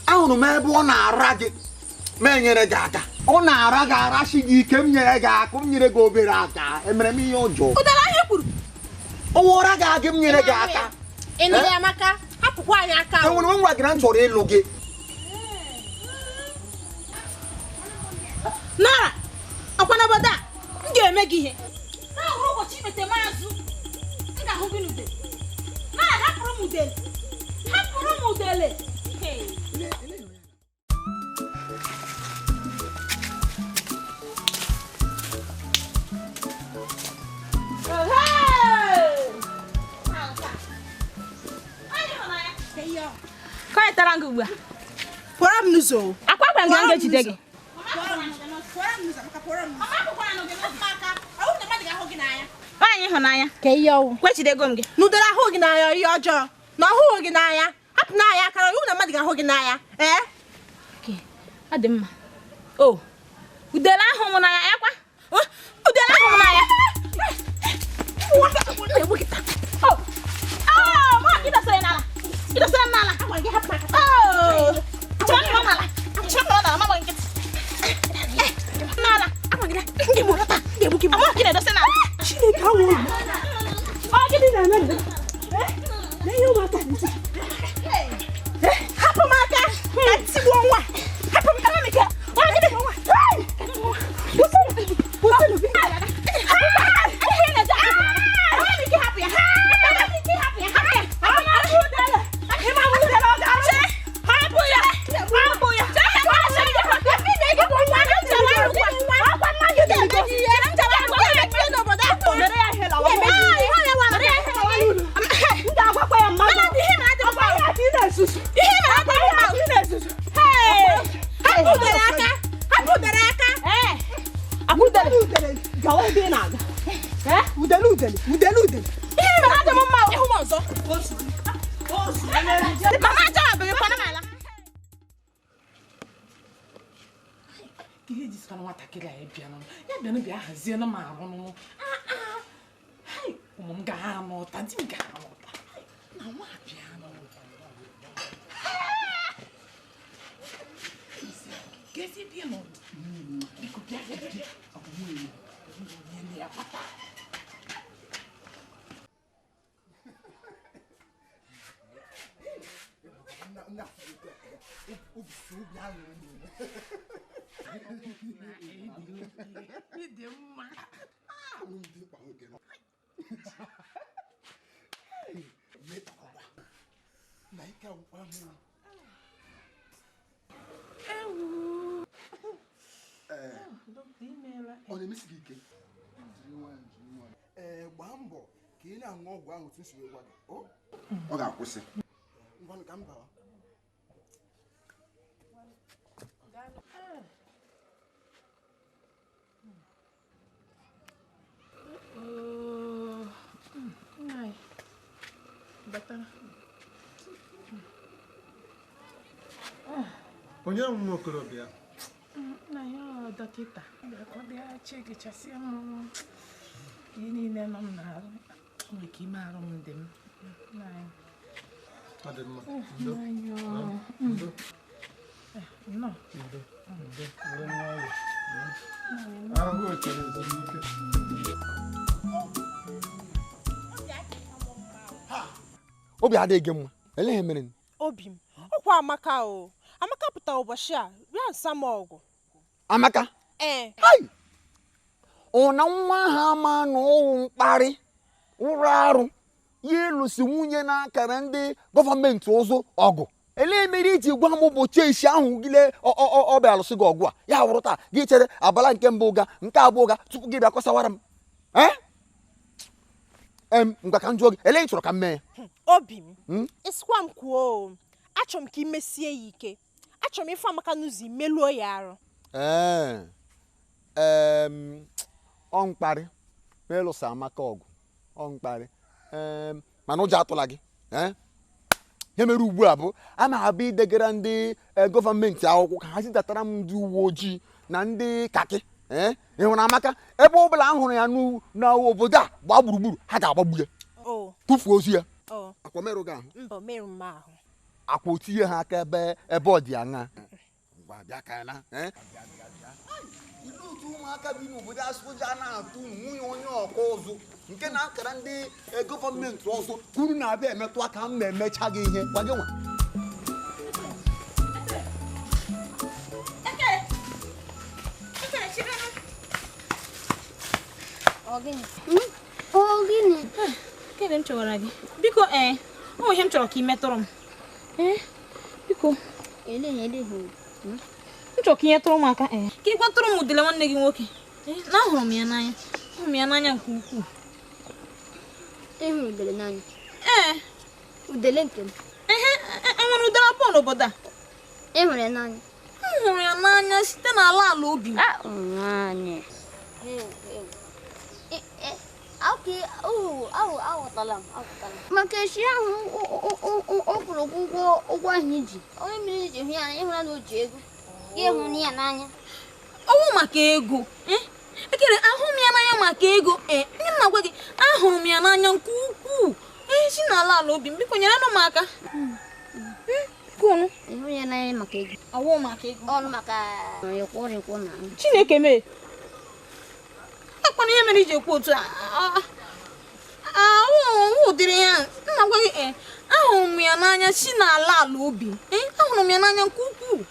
Ahụrụ m ebe ọ na-ara gị ma enyere gị aka. Ọ na-ara gị arachi gị ike, m nyere gị aka, m nyere gị obere aka. Emere m ihe ọjọọ. Udele ahụ kwuru. Ọ wụra gị aga, m nyere gị aka. Ị nụrụ ya maka hapụkwa anyị aka. Enwere m ngwa gị na m chọrọ ịlụ gị. Nara, ọkwa n'obodo a, m ga-eme gị ihe. Na ọhụrụ ụbọchị ikpete m azụ, m ga-ahụ gị n'udele. Nara, hapụrụ m udele. Hapụrụ m udele. Pụọrọ m n'ụzọ. Akwa gwara m ga-ejide gị. Nwaanyị ịhụnanya. Ka ihe ọwụ. Kwechidego m gị. N'udere ahụ gị n'anya ihe ọjọọ. Na ọhụụ gị n'anya. Hapụ n'anya akara iwu na mmadụ ga-ahụ gị n'anya. Ee? Ọ dị mma. O. Udele ahụ m n'anya ya kwa. Udele ahụ m n'anya. Oh. Oh, ma gị dọsara n'ala. Gị dọsara n'ala. Oh. Chọọ m n'ala. Chọọ m n'ala, mama nkịtị. N'ala. Ndị mụrụ taa. Ama gị na-edosa n'ala. Chineke awụ. Ọ gịnị na-eme? Na ihe ụmụaka ntị. Hapụ m aka ka ntigbuo nwa. Hapụ m aka m ka ọ gịnị? Kwụsịnụ. Kwụsịnụ. Ọ na-emesi gị ike. Ee, gbaa mbọ ka ị na-aṅụ ọgwụ ahụ otu m si wee gwa gị. Ọ ga-akwụsị. Ngwanụ ka m bawa. Onye nwa okorobịa? Nna ya dọkịta bịakwa bịa chekechasịa m ihe niile nọ m n'arụ, nwere ka ime arụ m dị m. Ọ dị mma. Nnọọ. Ahụ chere ezumike. Obi adịghị gị mma. Ele ihe mere? Obi m, ọkwa Amaka o. Amaka pụtara ụbọchị a, bịa nsa m ọgụ. Amaka? Ee. Hai! Ọ na nwa ha ama na ọwụ mkparị, ụra arụ, ya ịlụsi nwunye n'akara ndị gọọmenti ụzụ ọgụ. Elee mere iji gwa m ụbọchị echi ahụ gịle ọ bịa alụsị gị ọgụ a? Ya wụrụ taa, gị chere abala nke mbụ ga, nke abụọ ga, tupu gị bịa kọsawara m. Ngwa ka m jụọ gị, elee ị chọrọ ka m mee ya? Obi m, ịsịkwa m kwuo o, achọrọ m ka ị mesie ya ike. Achọrọ m ife Amaka n'ụzọ imeluo ya arụ. Ọ mkparị ma ịlụsa Amaka ọgụ, ọ mkparị. Mana ụjọ atụla gị. Ihe mere ugbu a bụ a na-abịa idegara ndị gọọmenti akwụkwọ ka ha zidatara m ndị uwe ojii na ndị kakị. Ị hụrụ Amaka ebe ọ bụla a hụrụ ya n'obodo a gbaa gburugburu, ha ga-agbagbu ya, tụfuo ozu ya. Akwa merụ gị ahụ? Mba, merụ m ahụ. Akwa otinye ha aka ebe ọ dị aṅa. Ngwa bịa ka ya na otu ụmụaka bi n'obodo asụja na-atụ nwunye onye ọka ụzụ nke na-akara ndị gọọmenti ọzọ kwuru na-abịa emetụ aka m na-emecha gị ihe gwa gị nwa. Kene m chọwara gị biko. Ọ ihe m chọrọ ka ị metụrụ m. Biko m chọrọ ka ihe tụrụ m aka. Ka ị gwatụrụ m udele nwanne gị nwoke na ahụrụ m ya n'anya, ahụrụ m ya n'anya nke ukwuu. Ị hụrụ udele n'anya? Ee. Udele nke m? Enwere udele abụọ n'obodo a. Ị hụrụ ya n'anya? M hụrụ ya n'anya site n'ala ala obi m. Nwaanyị. Aghọtala m. Maka echi ahụ ọ kwụrụ ụgwọ ahụ iji onye mmiri iji hụ ya anya, ịhụra na o ji ego gị hụ ya n'anya. Ọwụ maka ego. Ekere ahụ m ya n'anya maka ego. Ihe m na-agwa gị, ahụrụ m ya n'anya nke ukwuu. Si n'ala ala obi m, biko nyere m aka. Ịhụ ya n'anya maka ego. Ọwụ maka ego. Ọnụ maka ịkwụ na Chineke mee. Akwana ihe mere iji ekwu otu a. Ahụ ụdịrị ya m na-agwa gị. Ahụrụ m ya n'anya si n'ala ala obi. Ahụrụ m ya n'anya nke ukwuu.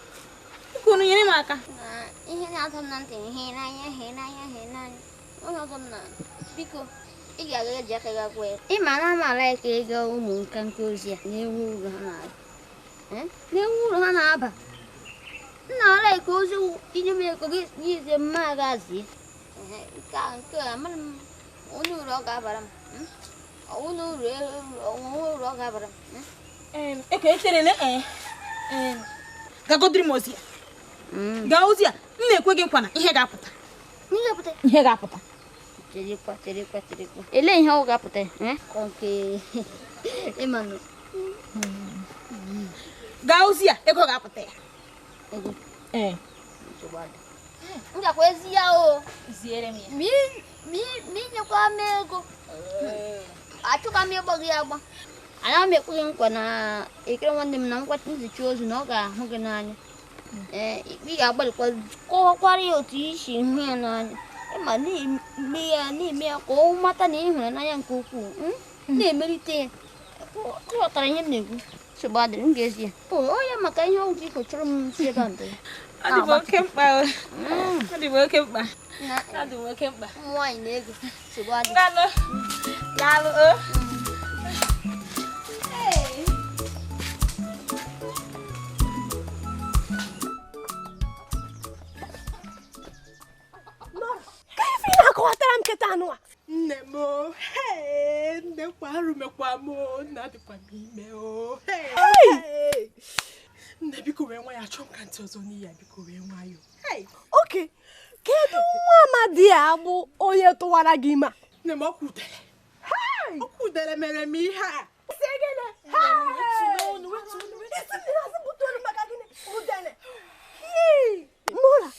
Biko nyere m aka. Ihe na-atọ m na ntị, ihe n'anya, ihe n'anya, ihe n'anya. Onye ọzọ m na biko ị ga-aga eji aka gị agwa ya. Ị ma na ama ala ka ego ụmụ nka nke ozi a na-ewu uru ha na-aba. Na-ewu uru ha na-aba. Nna ala ka ozi inye m ego gị n'ize mma gazie. Nke a nke a amara m onye uru ọ ga-abara m. Onye uru uru ọ ga-abara m. Eke echerele gagodiri m ozi ya. Gaa ozi ya, m na-ekwe gị nkwa na ihe ga-apụta. Ihe ga-apụta. Cherekwa. Elee ihe ọ ga-apụta? Nke ịmanụ. Gaa ozi ya, ego ga-apụta ya. Ego? Ee. M gakwa ezi ya o. Ziere m ya. Ma inyekwa m ego. Achọka m ịgba gị agba. Ana m ekwe gị nkwa na ekere nwanne m na nkwa nzichi ozu na ọ ga-ahụ gị n'anya. Ị ga-agbalịkwa kọwakwara ya otu i si hụ ya n'anya. Ịma na-eme ya na-eme ya ka ọ mata na ị hụrụ ya n'anya nke ukwuu. Na-emelite ya. Ọ ghọtara ihe m na-ekwu. Nsogbu adịrị, m ga-ezi ya. Ọ ya maka ihe ọgwụ iko chọrọ m si ebe a mbe. Ọ dị m oke mkpa. Ọ dị m oke mkpa. Ọ dị m oke mkpa. Ụmụ nwaanyị na ego. Nsogbu adịrị. Daalụ. Daalụ o. Akọwatara m nkịta anụ a. Nne m o, nne kwa arụ mekwa m o, nna dịkwa m ime o. Nne biko wee nwayọọ, achọ m ka ntị ọzọ n'iyi ya, biko wee nwayọọ. Oke, kedu nwa amadi a bụ onye tụwara gị ime a? Nne m, ọkwa udele. Ọkwa udele mere m ihe a. Nora,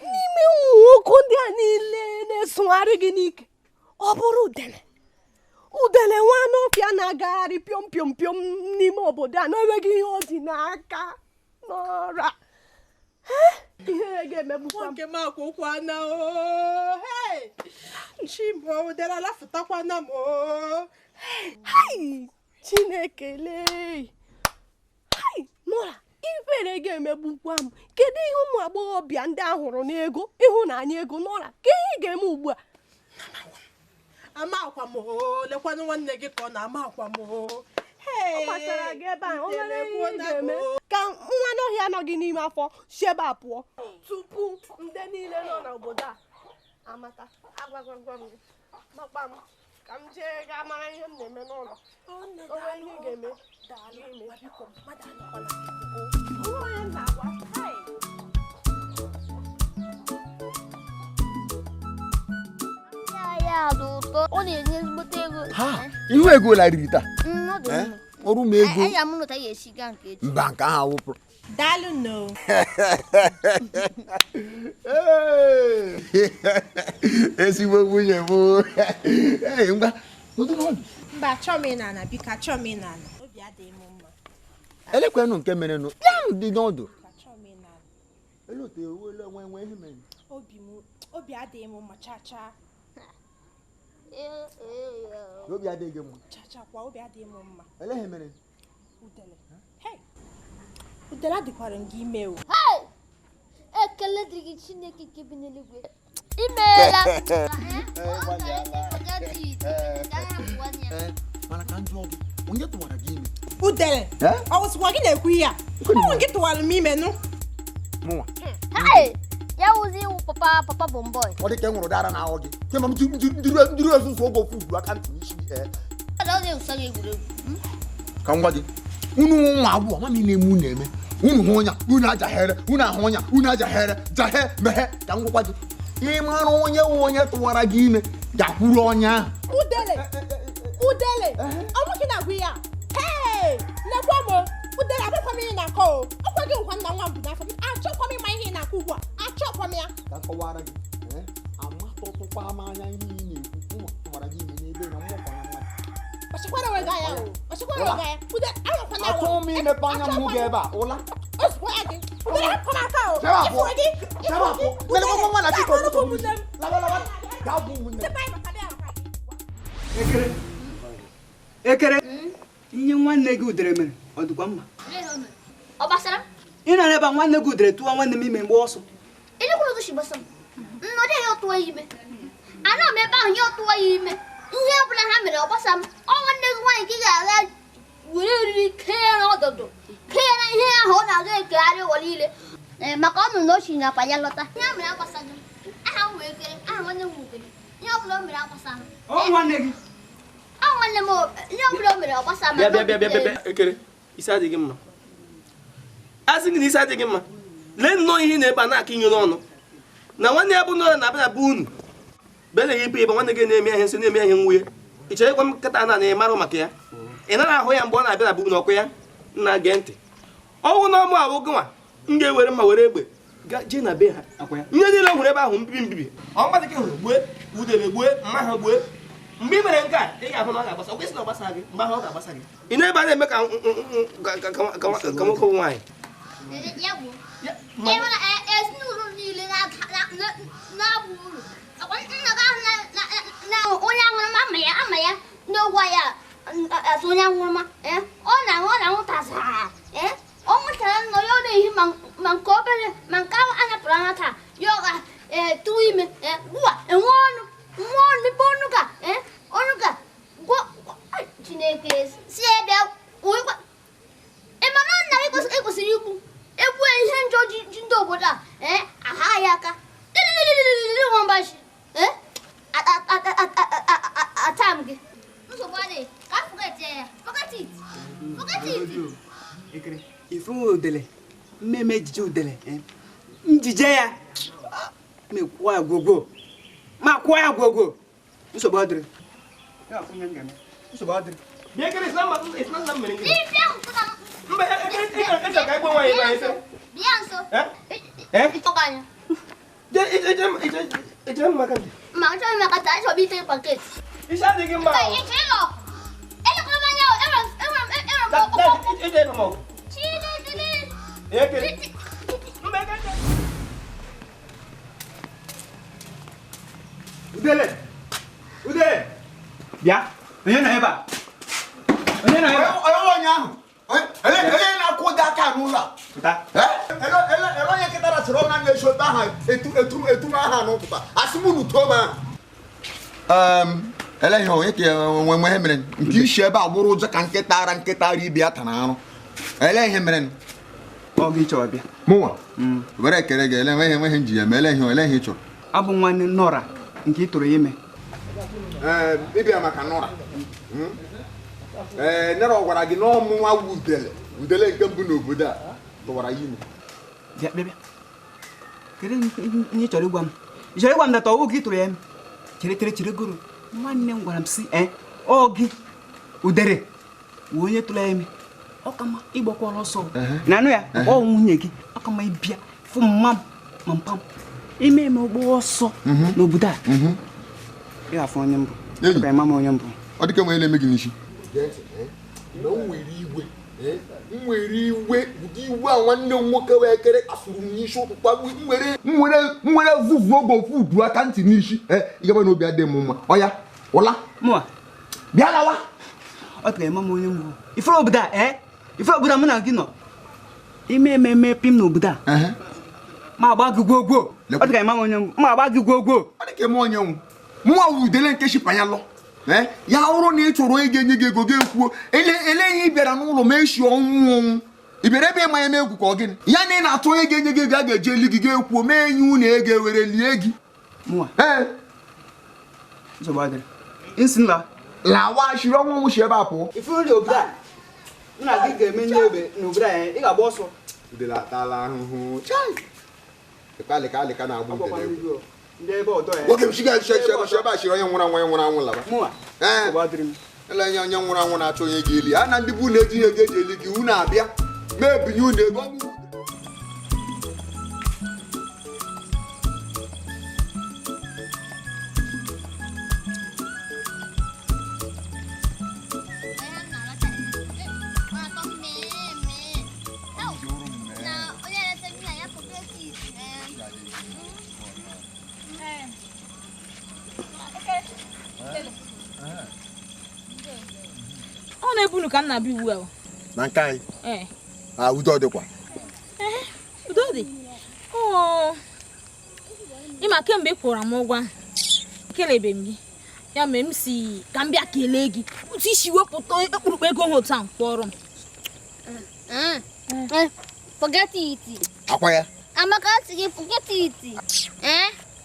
n'ime ụmụ nwoke ndị a niile na-esogharị gị n'ike, ọ bụrụ udele. Udele nwa anụ ọfịa na-agagharị pịọm pịọm pịọm n'ime obodo a na-enweghị ihe ọ dị n'aka. Nora, ihe ga-emegbukwa m. Nke m akwụkwana o. Chimo, udele alafụtakwana m o. Hai! Chineke. Chineke lee. Hai, Nora, ifere ga-emegbukwa m. Kedu ihe ụmụ agbọghọbịa ndị a hụrụ n'ego, ịhụnanya ego, Nora, ka ihe ị ga-eme ugbu a? Ama akwa m o, lekwanụ nwanne gị ka ọ na-ama akwa m o. Ọ gbasara gị ebe a, o nwere ihe ị ga-eme ka nwa n'ọhịa nọ gị n'ime afọ si ebe a pụọ tupu ndị niile nọ n'obodo a amata. Agwagwagwa m gị, makpa m ka m jee gaa mara ihe m na-eme n'ụlọ. O nwere ihe ị ga-eme. Onye m na-agwa. Ya dị ụtọ, ọ na-enye ezigbote ego. Ihu ego larịrị taa. Ọrụ m ego. Aya m lụta ya esi gaa nke echi. Mba, nke ahụ awụpụrụ. Daalụ nọ. Ezigbo nwunye m. Ee, ngwa. Mba, achọ m ịna ana, biko achọ m ịna ana. Obi adịghị m mma. Elekwenụ nke mere nụ. Ya dị n'ọdụ. Achọ m ịna ana. Elu otu ewu elu enwe enwe ihe mere. Obi adịghị m mma cha cha. Obi adịghị gị mma. Cha cha kwa obi adịghị m mma. Ele ihe mere. Udele. Hey. Udele adịkwara m gị ime o. Hey! Ekele dịrị gị Chineke nke bi n'eluigwe. Imeela. Mana ka njụ gị, onye tụwara gị ime? Udele. Ọ wụsịkwa gị na-ekwu ihe a? Ọ gị tụwara m ime nụ. Mụnwa. Hey! Ya wụzi iwu papa papa bomboy. Ọ dị ka e nwụrụ dara na ahụ gị. Kemgbe m jiri ezuzu oge ofu ugbu aka ntị n'isi. Ka m gwa gị, unu nwa agbọghọ mami na-eme unu eme. Unu hụ ọnya, unu ajaghere, unu ahụ ọnya, unu ajaghere, jahe, mehe, ka m gwakwa gị. Ị mara onye wụ onye tụwara gị ime, gakwuru ọnya ahụ. Udele! Udele! Ọ nwoke na-agwa ya. Hey! Lekwa m o! Udele, abụkwa m ihe na-akọ o. Ọkwa gị nkwa nna nwa m bụ n'afọ m. Achọkwa m ịma ihe ị na-akọ ugbu a. Achọkwa m ya. Ka m kọwara gị, amatụtụkwa m anya ihe ị na-ekwu. Nwa tụwara gị ime n'ebe na mmụọ na mmadụ. Kpachakwara onwe gị anya o. Kpachakwara onwe gị anya. Udele, anọkwa na Achọghị m imepe anya m hụ gị ebe a. Ụla. Ozugbo ya gị. Udele, hapụ m aka o. Ịfụrụ gị. Ịfụrụ gị. Udele, Ekere. Ekere. Ihe nwanne gị Udere mere ọ dịkwa mma? Ọ gbasara? Ị nọ n'ebe a nwanne gị Udere tụwa nwanne m ime mgbe ọsọ. Elekwuru otu si gbasa m. Nnọdụ ya tụwa ya ime. Anọ m ebe ahụ ya tụwa ya ime. Ihe ọ bụla ha mere ọ gbasa m. Ọ nwanne gị nwaanyị ka ị ga-aga were eriri kee ya n'ọdọdụ. Kee ya na ihe ahụ ọ na-aga ekegharị ụwa niile. Maka ọ nụ na o si n'akpa ya lọta. Ihe a mere agbasaghị m. Aha m wee kere, aha nwanne m nwukere. Ihe ọ bụla o mere agbasa m. Ọ nwanne gị? Ọ nwanne m, ihe ọ bụla o mere ọ gbasa m. Bịa bịa bịa bịa bịa Ekere, isi adịghị mma. A sị gị na isi adịghị mma. Lee nnọọ ihe na-ebe a na-aka inye n'ọnụ. Na nwanne ya bụ nọ na-abịa na be unu. Bele ya ibe ebe nwanne gị na-eme ihe nsị na-eme ihe nwunye. Ị chere ịgwa m nkata na na-emarụ maka ya? Ị nara ahụ ya mgbe ọ na-abịa na be unu ọkụ ya? Nna gee ntị. Ọnwụ na ọmụ ahụ gị nwa, m ga-ewere mma were egbe gaa jee na be ha. Ihe niile hụrụ ebe ahụ mbibi mbibi. Ọ mmadụ gị hụrụ gbue, udele gbue, mma ha gbue. Mgbe ị mere nke a, ị ga-ahụ na ọ ga-agbasa. Ọ kwesị na ọ gbasa gị, mgbe ahụ ọ ga-agbasa gị. Ị na-ebe a na-eme ka nwoke nwaanyị. Ya bụ. Ezinụlọ niile na-abụ uru. Nna gị ahụ na onye aṅụrụma ama ya ama ya n'ogwe ya azụ onye aṅụrụma. Ọ na-aṅụ ọ na-aṅụ tazara. Ọ nwụchara nnọọ ya ọ na-ehi ma nke obere ma nke a napụrụ anya taa ya ọ ga-tụọ ime gwụwa enwe ọnụ nwa ọnụ mepe ọnụ ka ọnụ ka gwọ Chineke si ya bịa ị ma na nna gị kwesịrị ikwu ekwu ihe njọ ji ndị obodo a aha ya aka ata m gị nsogbu adịghị ka forget ya forget it forget it. Ifu Udele, mmemme ejije Udele, njije ya mekwuo ya gwogwo, ma kwuo ya gwogwo, nsogbu adịrị. Nsogbu adịrị. Bịa Ekere, isi na nna m mere gịnị? Mba, Ekere, ịchọ ka egbe nwaanyị ebe anyị sị. Bịa nso. Echere m maka ntị. Ma achọghị m maka ntị, achọrọ m ite paket. Isi adịghị mma. Ị ịlọ. Elekwala m anya, enwere m ọkụ. Ekere. Udele! Udele! Bịa, onye nọ ebe a? Onye ahụ. Ele na-akwụ aka n'ụlọ a. Ele onye nkịta sịrị ọ na na-eshota aha etu aha n'ụtụtụ asị m unu too m aha. Ele ihe onye ka nwe ihe mere nke isi ebe a gbụrụ ụjọ ka nkịta ara ibe ya tara arụ. Ele ihe mere ọ gị chọrọ bịa. Mụnwa were ekele gị ele nweghị nweghị nji ya ma ele ihe ị chọrọ. Abụ nwanne Nora nke ị tụrụ ime. Ịbịa maka Nora. Ee, Nora gwara gị na ọmụnwa udele udele nke mbụ n'obodo a tụwara ya ime. Bịa bịa bịa. Kedu ihe ị chọrọ ịgwa m? Ị chọrọ ịgwa m na tọwụ gị tụrụ ya ime? Chere chere goro. Nwanne m gwara m sị ọ gị udere wụ onye tụrụ ya ime. Ọ ka mma ịgbakwara ọsọ. Na anụ ya ọ nwunye gị ọ ka mma ịbịa fụ mma m ma mpa m. Ime eme ọgbọ ọsọ n'obodo a. Ị ga-afụ onye mbụ. Ọ ka ịma m onye mbụ. Ọ dịka onye na-eme gị n'isi. M were iwe ụdị iwe a nwanne m nwoke wee kere asụrụ m n'isi ụtụtụ m were vuvu oge ofu udu aka ntị n'isi ịgaba n'obi adịghị m mma. Ọ ya ụla bịa lawa. Ọ tụrụ ịma m onye mbụ. Ifere obodo a ifere obodo a mụ na gị nọ ime ememe pim n'obodo a ma agba gị gwogwo. Ọ dịka ịma m onye mbụ ma agba gị gwogwo. Ọ dịka ịma onye nwụ mụnwa wụ udele nke shipanya lọ. Ya hụrụ na ị chọrọ onye ga-enye gị ego ga-ekwuo ele ihe ị bịara n'ụlọ ma eshi ọnwụ ị bịara ebe ịmanye m egwu ka ọ gịnị ya na ị na-atụ onye ga-enye gị ego a ga-eji eli gị ga-ekwuo mee enyi unu ego ewere lie gị. Lawa shiri ọnwụ shi ebe a pụọ. Udele atala ahụhụ alịka na-agba udele egwu. Nwoke m shiga ebe a shiri onye nwụrụ anwụ onye nwụrụ anwụ laba. Ele onye nwụrụ anwụ na-achọ onye ga-eli a na ndị bụ unu ejighị ego eji eli gị unu abịa ma ebinye unu ego. Ọ na-ebunu ka m na-abịa ugbu a. Na nke anyị? Ee. Udo dịkwa. Udo dị. Ịma kemgbe ị kwụrụ m ụgwọ kelebe m gị. Ya mere m si ka m bịa kelee gị. Otu isi wepụta okpurukpu ego ha otu a kpọrọ m. Forget it. Akwa ya. Amaka sị gị forget it.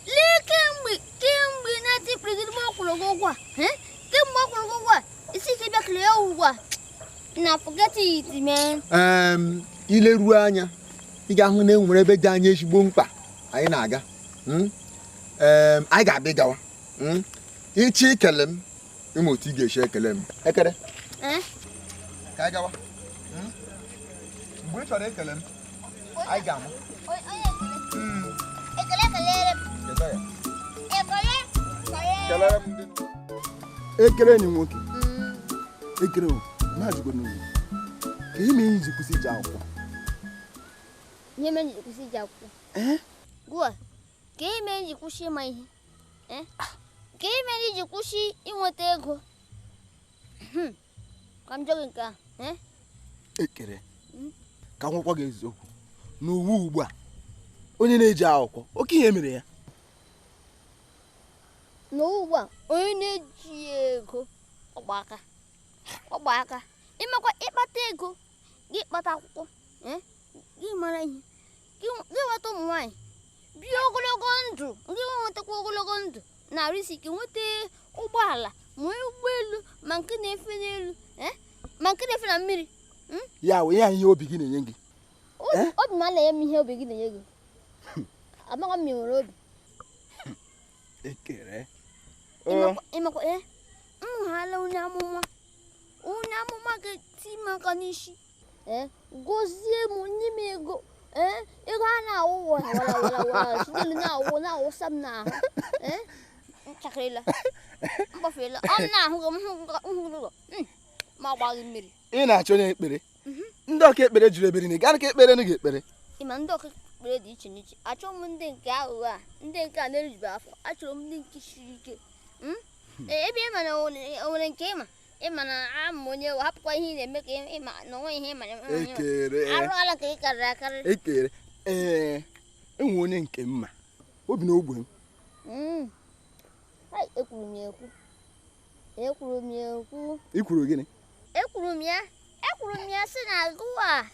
Lee kemgbe na-etipụrụ gị mgbe ọ kwụrụ gị ụgwọ a. Kemgbe ọ kwụrụ gị ụgwọ a isi ike bịa kelee ya ụgwọ a. Na forget it, man. Ileruo anya ị ga-ahụ na e nwere ebe dị anyị ezigbo mkpa anyị na-aga. Anyị ga-abịa gawa. Ịchọ ikele m ịma otu ị ga-esi ekele m. Ekele? Ka anyị gawa. Mgbe ị chọrọ ekele m anyị ga-ama. Ekele kelere m. Ekele m ndị ekele enyi nwoke. Ekele o, na-ajụgo n'ugwu. Ka ihe mere iji kwụsị ije akwụkwọ? Ihe mere iji kwụsị ije akwụkwọ? Gụa, ka ihe mere iji kwụsị ịma ihe? Ka ihe mere iji kwụsị inweta ego? Ka m jụọ gị nke a. Ekele, ka m gwakwa gị eziokwu. N'uwe ugbu a, onye na-eji akwụkwọ, oke ihe mere ya. N'ụwa ugbu a, onye na-eji ego ọgba aka. Ịmakwa ịkpata ego gị kpata akwụkwọ gị mara ihe gị nweta ụmụ nwaanyị bie ogologo ndụ gị nwetakwa ogologo ndụ na arụ isi ike nweta ụgbọala ma ụgbọelu ma nke na-efe n'elu ma nke na-efe na mmiri. Ya wee ya ihe obi gị na-enye gị. Obi m anaghị eme ihe obi gị na-enye gị. Amaghị m nwere obi. Ekele. Ịmakwa m hụla onye amụma. Onye amụma ga-eti m aka n'isi gozie m nye m ego ego a na-awụ wara wara wara site na-awụ na-awụsa m n'ahụ nchakịrịla mkpọfeela ọ na-ahụ gị m hụ ụlọ ma gbaghị mmiri. Ị na-achọ onye ekpere? Ndị ọka ekpere juru ebere na gaa ka ekpere nụ gị ekpere. Ịma ndị ọka ekpere dị iche n'iche. Achọrọ m ndị nke aghụghọ a ndị nke a na-erube afọ. Achọrọ m ndị nke siri ike. Ebe ị ma na o nwere nke ịma Ịma na ama onye hapụkwa ihe ị na-eme ka ịma na onwe ihe ịma. Ekere. Arụ ala ka ị karịrị akarị. Ekere. Ee, enwe onye nke mma. Obi na ogbe m. Ekwuru m ya ekwu. Ekwuru m ya ekwu. I kwuru gịnị? Ekwuru m ya sị na agụwa.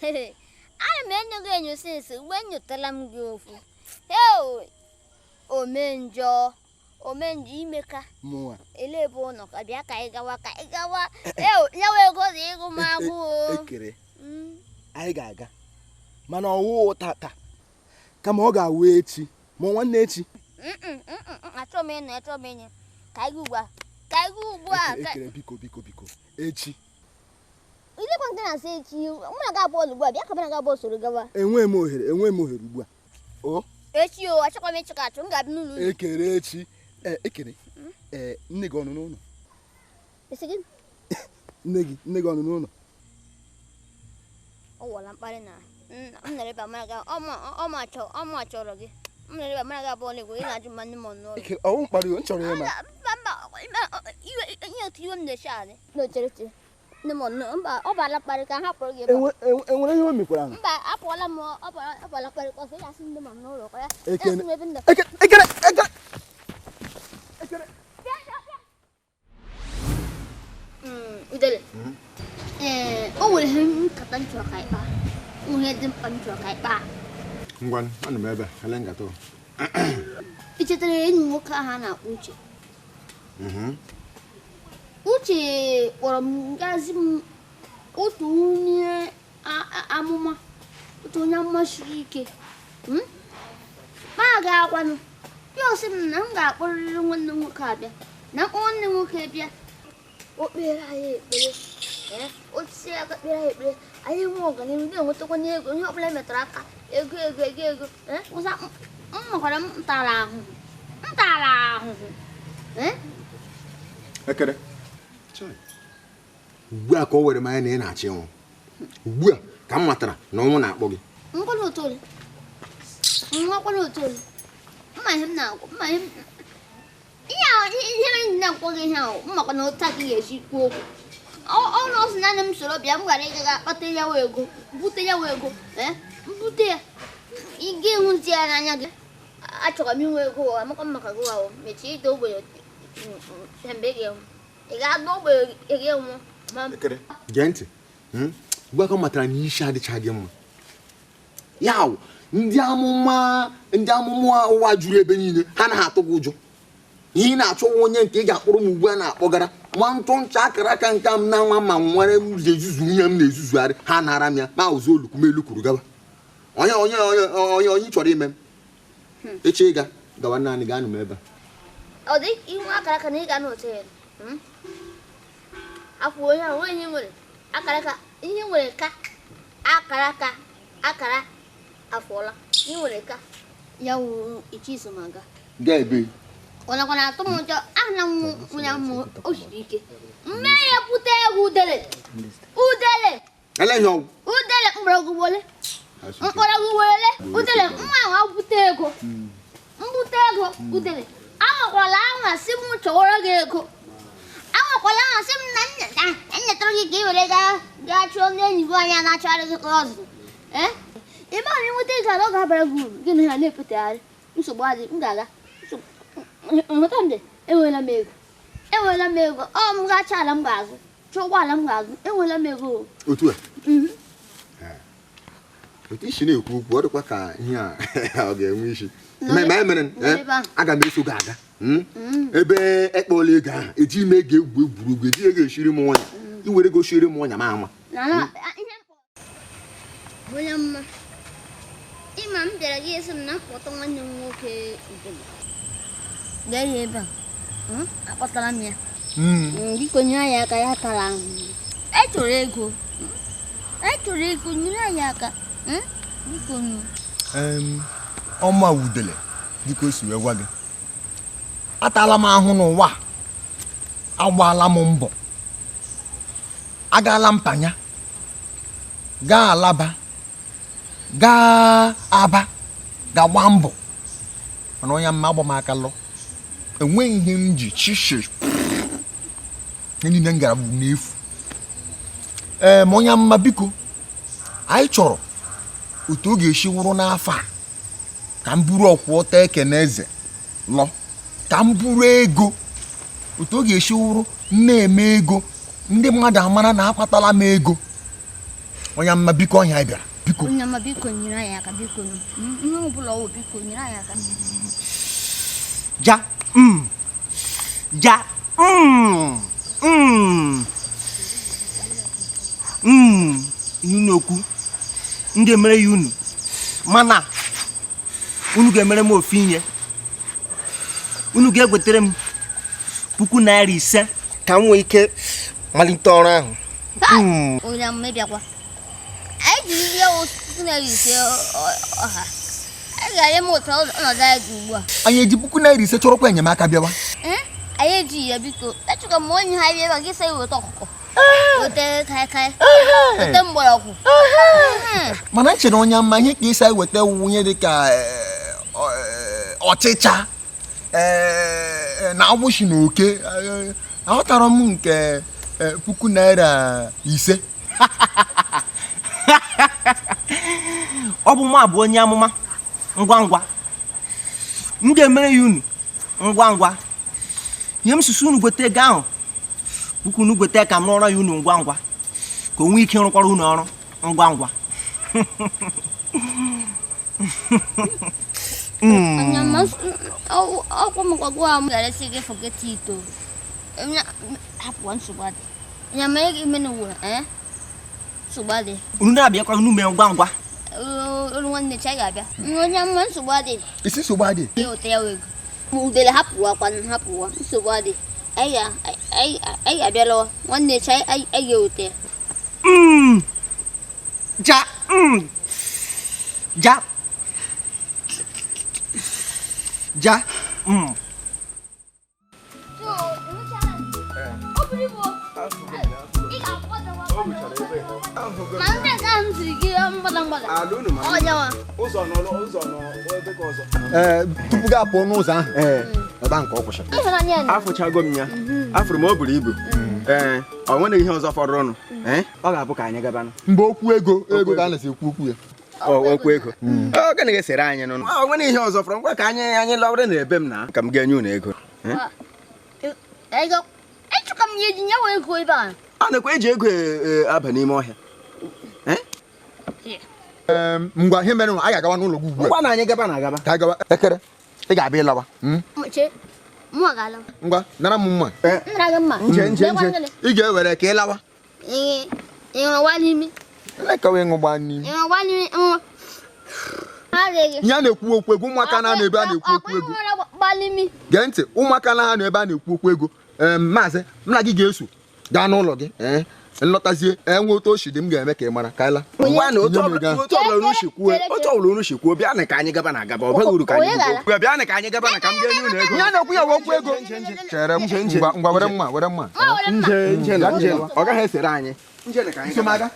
Ana m enyo gị enyo sinsi mgbe enyotala m gị ofu. Omenjọ imeka. Ele ebe ụnọ ka bịa ka anyị gawa ka anyị gawa. Nyewe ego dị ịgụ m agụụ. Ekere. Anyị ga-aga. Mana ọwụ tata. Kama ọ ga-awụ echi. Ma nwanne echi. Achọrọ m ịnọ, achọrọ m ịnye. Ka anyị gaa ugbu a. Ekere biko biko. Echi. Ilekwa nke na-asị echi, mụ na ga bọọlụ ugbu a, bịa ka mụ na ga bọọlụ soro gawa. Enweghị m ohere ugbu a. O? Echi o, achọkwa m ịchụ ka achụ, m ga-abịa n'ụlọ unu. Ekere echi. Ekere. Nne gị ọ nọ n'ụlọ? Esi gị? Nne gị ọ nọ n'ụlọ? Ọ wọla mkparị na m nọrọ ebe a mara ga ọ ma chọrọ gị. M nọrọ ebe a mara ga bọọlụ egwu, ị na-ajụ ma nne m ọ nọ n'ụlọ. Ekere, ọwụ mkparị o, m chọrọ ịma. Mba, ihe otu iwe m na-eche adị. No, chere. Nne m nọ, mba, ọ bara mkparị ka ha pụrụ gị ebe a. Enwere ihe o mekwara ahụ? Mba, apụọla m, ọ bara mkparị ka ọsọ, ị ga-asị nne m n'ụlọ kwa ya. Ekene. Ekere, Ekere. Udele. Ee, o nwere ihe nkata m chọrọ ka anyị kpaa. Ihe dị mkpa m chọrọ ka anyị kpaa. Ngwa, anọ m ebe a, ele nkata. Ị chetara enyi nwoke ahụ a na-akpọ Uche? Uche kpọrọ m gazi m otu onye amụma, otu onye amụma siri ike. Ma ga-akwanụ. Ya ọ sị m na m ga-akpọrịrị nwanne m nwoke abịa. Na mkpọ nwanne m nwoke bịa. O kpere anyị ekpere. O tie aka kpere anyị ekpere. Anyị nwee ọganihu na-enwetakwa n'ego ihe ọbụla metụrụ aka ego ego ego ego. Ụza m makwara m tara ahụhụ. M tara ahụhụ. Ekere. Ugbu a ka o were m anya na ị na-achọ ịnwụ. Ugbu a ka m matara na ọnwụ na-akpọ gị. Ngwa n'otu ole. Ngwa n'otu ole. Mma ihe m na-agwa, mma ihe m ihe ahụ ihe mere m na-akwọ gị ihe ahụ, mmakwa na otu a ka ị ga-esi kwuo okwu. Ọ na ọsị naanị m soro bịa, m gara ịga ga kpata ya wee ego, bute ya wee ego, m bute ya. Ị ga-ehụzi ya n'anya gị. Achọrọ m inwe ego, amakwa m maka gị ahụ, mechie ide ogbenye mgbe ị ga-enwu. Ị ga-ada ogbenye ị ga-enwu. Ekere, gee ntị. Ugbu a ka m matara na isi adịchaghị mma. Ya wụ, ndị amụma ụwa juru ebe niile, ha anaghị atụ gị ụjọ. Ihe ị na-achọ onye nke ị ga-akpọrọ m ugbu a na-akpọgara nwa ntụ ncha akara aka nka m na nwa ma nwere m ji ezuzu ihe m na-ezuzugharị, ha nara m ya ma ụzọ olukwu m elu kwuru gaba. Onye onye onye onye onye chọrọ ime m. Echi ịga gawa naanị gaa nụ m ebe a. Ọ dị inwe akara aka na ị ga n'họteelụ. Akwụ onye ahụ ihe nwere akara aka ihe nwere ka akara aka akara afọla ihe nwere ka ya wụ ichi iso ma ga. Gaa ebe. Ọ nakwa na-atụ m ụjọ ahụla m onye amụma o siri ike. Mme ya bute egwu udele. Udele. Ele ihe ọgwụ. Udele mgbọrọgwụ wole. Mgbọrọgwụ wole. Udele nwa ahụ abute ego. Mbute ego udele. Anwakwala anwa sị m chọwara gị ego. Anwakwala anwa sị m na nyetara gị ka ị were gaa chụọ ndị enyi gị anya na-achọgharị gị ọzụzụ. Ị ma na ịnweta ego ala ọ ga-abara gị uru gị na ha na-efetegharị. Nsogbu adị m ga-aga. Nghọta m dị, enweela m ego. Enweela m ego. Ọ m gacha ala m ga-azụ. Chọọ ụgbọala m ga-azụ. Enweela m ego. Otu a. Otu isi na-ekwu okwu ọ dịkwa ka ihe a ọ ga-enwe isi. Ma emere aga m eso gị aga. Ebe ekpọla ego ahụ eji ime ego egwu egwuregwu eji ego esiri m ọnya. Iwere ego siere m ọnya ma ama. Onye mma. Ịma m bịara gị esi m na mkpọtọ nwanne m nwoke Udele. Gaa ya ebe a. Akpọtara m ya. Biko nyere anyị aka ya tara ahụhụ. E chọrọ ego. E chọrọ ego nyere anyị aka. Biko nụ. Ọma Udele dịka o si wee gwa gị. Atala m ahụ n'ụwa. Agbaala m mbọ. Agaala m Panya. Gaa Alaba. Gaa Aba. Ga gbaa mbọ. Mana onye mma agba m aka lọ. Enweghị ihe m ji chishi. Ihe niile m gara bụ n'efu. Ee, ma onye amụma biko, anyị chọrọ otu ọ ga-esi wụrụ n'afọ a ka m buru ọkwụ ọta ekene eze lọ, ka m buru ego, otu ọ ga-esi wụrụ na-eme ego, ndị mmadụ amara na akpatala m ego. Onye amụma biko, ọhịa anyị bịara biko. Onye amụma biko, nyere anyị aka biko, ihe ọ bụla ọ biko nyere anyị aka. Ja ja ihe unu okwu m ga-emere ya unu, mana unu ga-emere m ofu ihe. Unu ga-egwetere m ₦5,000 ka m nwee ike malite ọrụ ahụ. Onye amụma bịakwa, anyị jiri ihe ₦5,000 ọha anyị ga-arị m ụtọ ọnọdụ anyị dị ugbu a. Anyị eji ₦5,000 chọrọkwa enyemaka bịawa. Anyị ejighị ya biko, echekwa m onye ha bịa ebe a gị sị weta ọkụkọ, weta kaikai, weta mgbọrọgwụ. Mana nchere onye ama ihe ka isi anyị weta wunye dị ka ọchịcha na agbụsị na oke. Aghọtara m nke ₦5,000. Ọ bụ mụ abụ onye amụma ngwa ngwa, m ga-emere ya unu ngwa ngwa. Ihe m susu unu gweta ego ahụ, puku unu gweta ka m rụọrọ ya unu ngwa ngwa, ka o nwee ike rụkwara unu ọrụ ngwa ngwa. Unu na-abịakwa unu mee ngwa ngwa. Isi nsogbu adị. Udele hapụwa kwanụ, hapụwa nsogbu adị. Anyị abịalawa nwanne echi, anyị ga-eweta ya. Ja ja ja Ma ndị nke ahụ siri gị mgbada mgbada. Ee, tupu gị apụọ n'ụzọ ahụ, ebe ahụ ka ọ kwụsịrị. Afụchago m ya, afụrụ m o buru ibu. Ee, ọ nweghị ihe ọzọ fọdụrụ ọnụ. Ọ ga-abụ ka anyị gabanụ. Mgbe okwu ego ego ka a na-esi ekwu okwu ya. Okwu ego. Ọ gịnị ga-esere anyị n'ụlọ? Ọ nweghị ihe ọzọ fọrọ, ngwa ka anyị lọwere na ebe m na ka m ga-enye unu ego. Echụka m ya eji nyewe ego ebe a. A na-ekwe eji ego aba n'ime ọhịa. Ngwa, ihe mere anyị ga-agawa n'ụlọ gị ugbu a. Ngwa na anyị gaba na agaba. Ka anyị gawa. Ekere, ị ga-abịa ịlawa. Ngwa, nara m mma. Nche nche nche. Ị ga-ewere ka ị lawa. Ihe a na-ekwu okwu ego, ụmụaka na-anọ ebe a na-ekwu okwu ego. Gee ntị, ụmụaka na-anọ ebe a na-ekwu okwu ego. Maazị, m na gị ga-eso gaa n'ụlọ gị. Nlọtazie enwe otu oshi dị m ga-eme ka ị mara ka anyị laa. Ngwa na otu ọbụla unu si kwuo, otu ọbụla unu si kwuo, bịa na ka anyị gaba na agaba. Ọ baghị uru ka anyị kwuo. Bịa na ka anyị gaba na ka m ga-enye unu ego. Ihe na-ekwu ya bụ okwu ego. Chere m, ngwa were mma, were mma. Nje nje nje, ọ gaghị esere anyị. Nje na ka anyị gaba.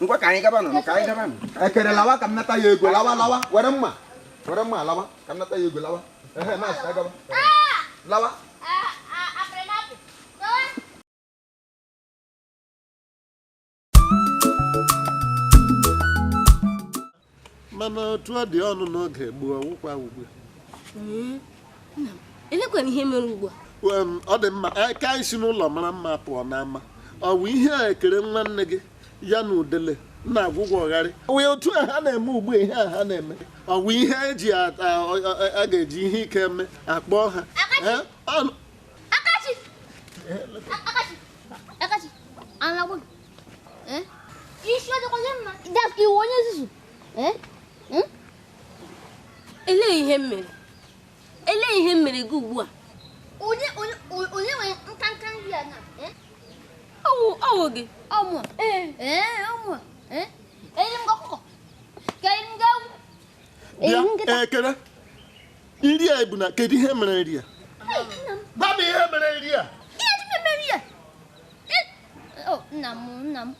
Ngwa ka anyị gaba nọ, ka anyị gaba nọ. Ekere lawa ka m nata ya ego, lawa lawa, were mma. Were mma lawa ka m nata ya ego lawa. Ehe, maazị, ka gaba. Lawa. Mana otu ọ dị ọnụ n'oge gboo ọwụkwa ugbu a. Elekwara ihe mere ugbu a. Ọ dị mma ka anyị si n'ụlọ mara mma pụọ n'ama. Ọ bụ ihe a ekere nwanne gị ya na udele na-agwụgwọ ọgharị. Ọ otu a ha na-eme ugbu a, ihe a ha na-eme. Ọ bụ ihe eji a ga-eji ihe ike eme akpọ ha. Akachi! Akachi! Akachi! Alagwa. Isi ọ dịkwa gị mma. Dak iwu onye nzuzu. Elee ihe m mere? Elee ihe m mere gị ugbu a? Onye nwere nkanka nri a na? Ọwụ gị. Ọmụ. Ee, ọmụ. Eri m ọkụkọ. Ka eri m ewu. Bịa, Ekere. Nri a bụ na kedu ihe mere nri a? Gwa m ihe mere nri a. Ihe mere nri a. Nna m, nna m.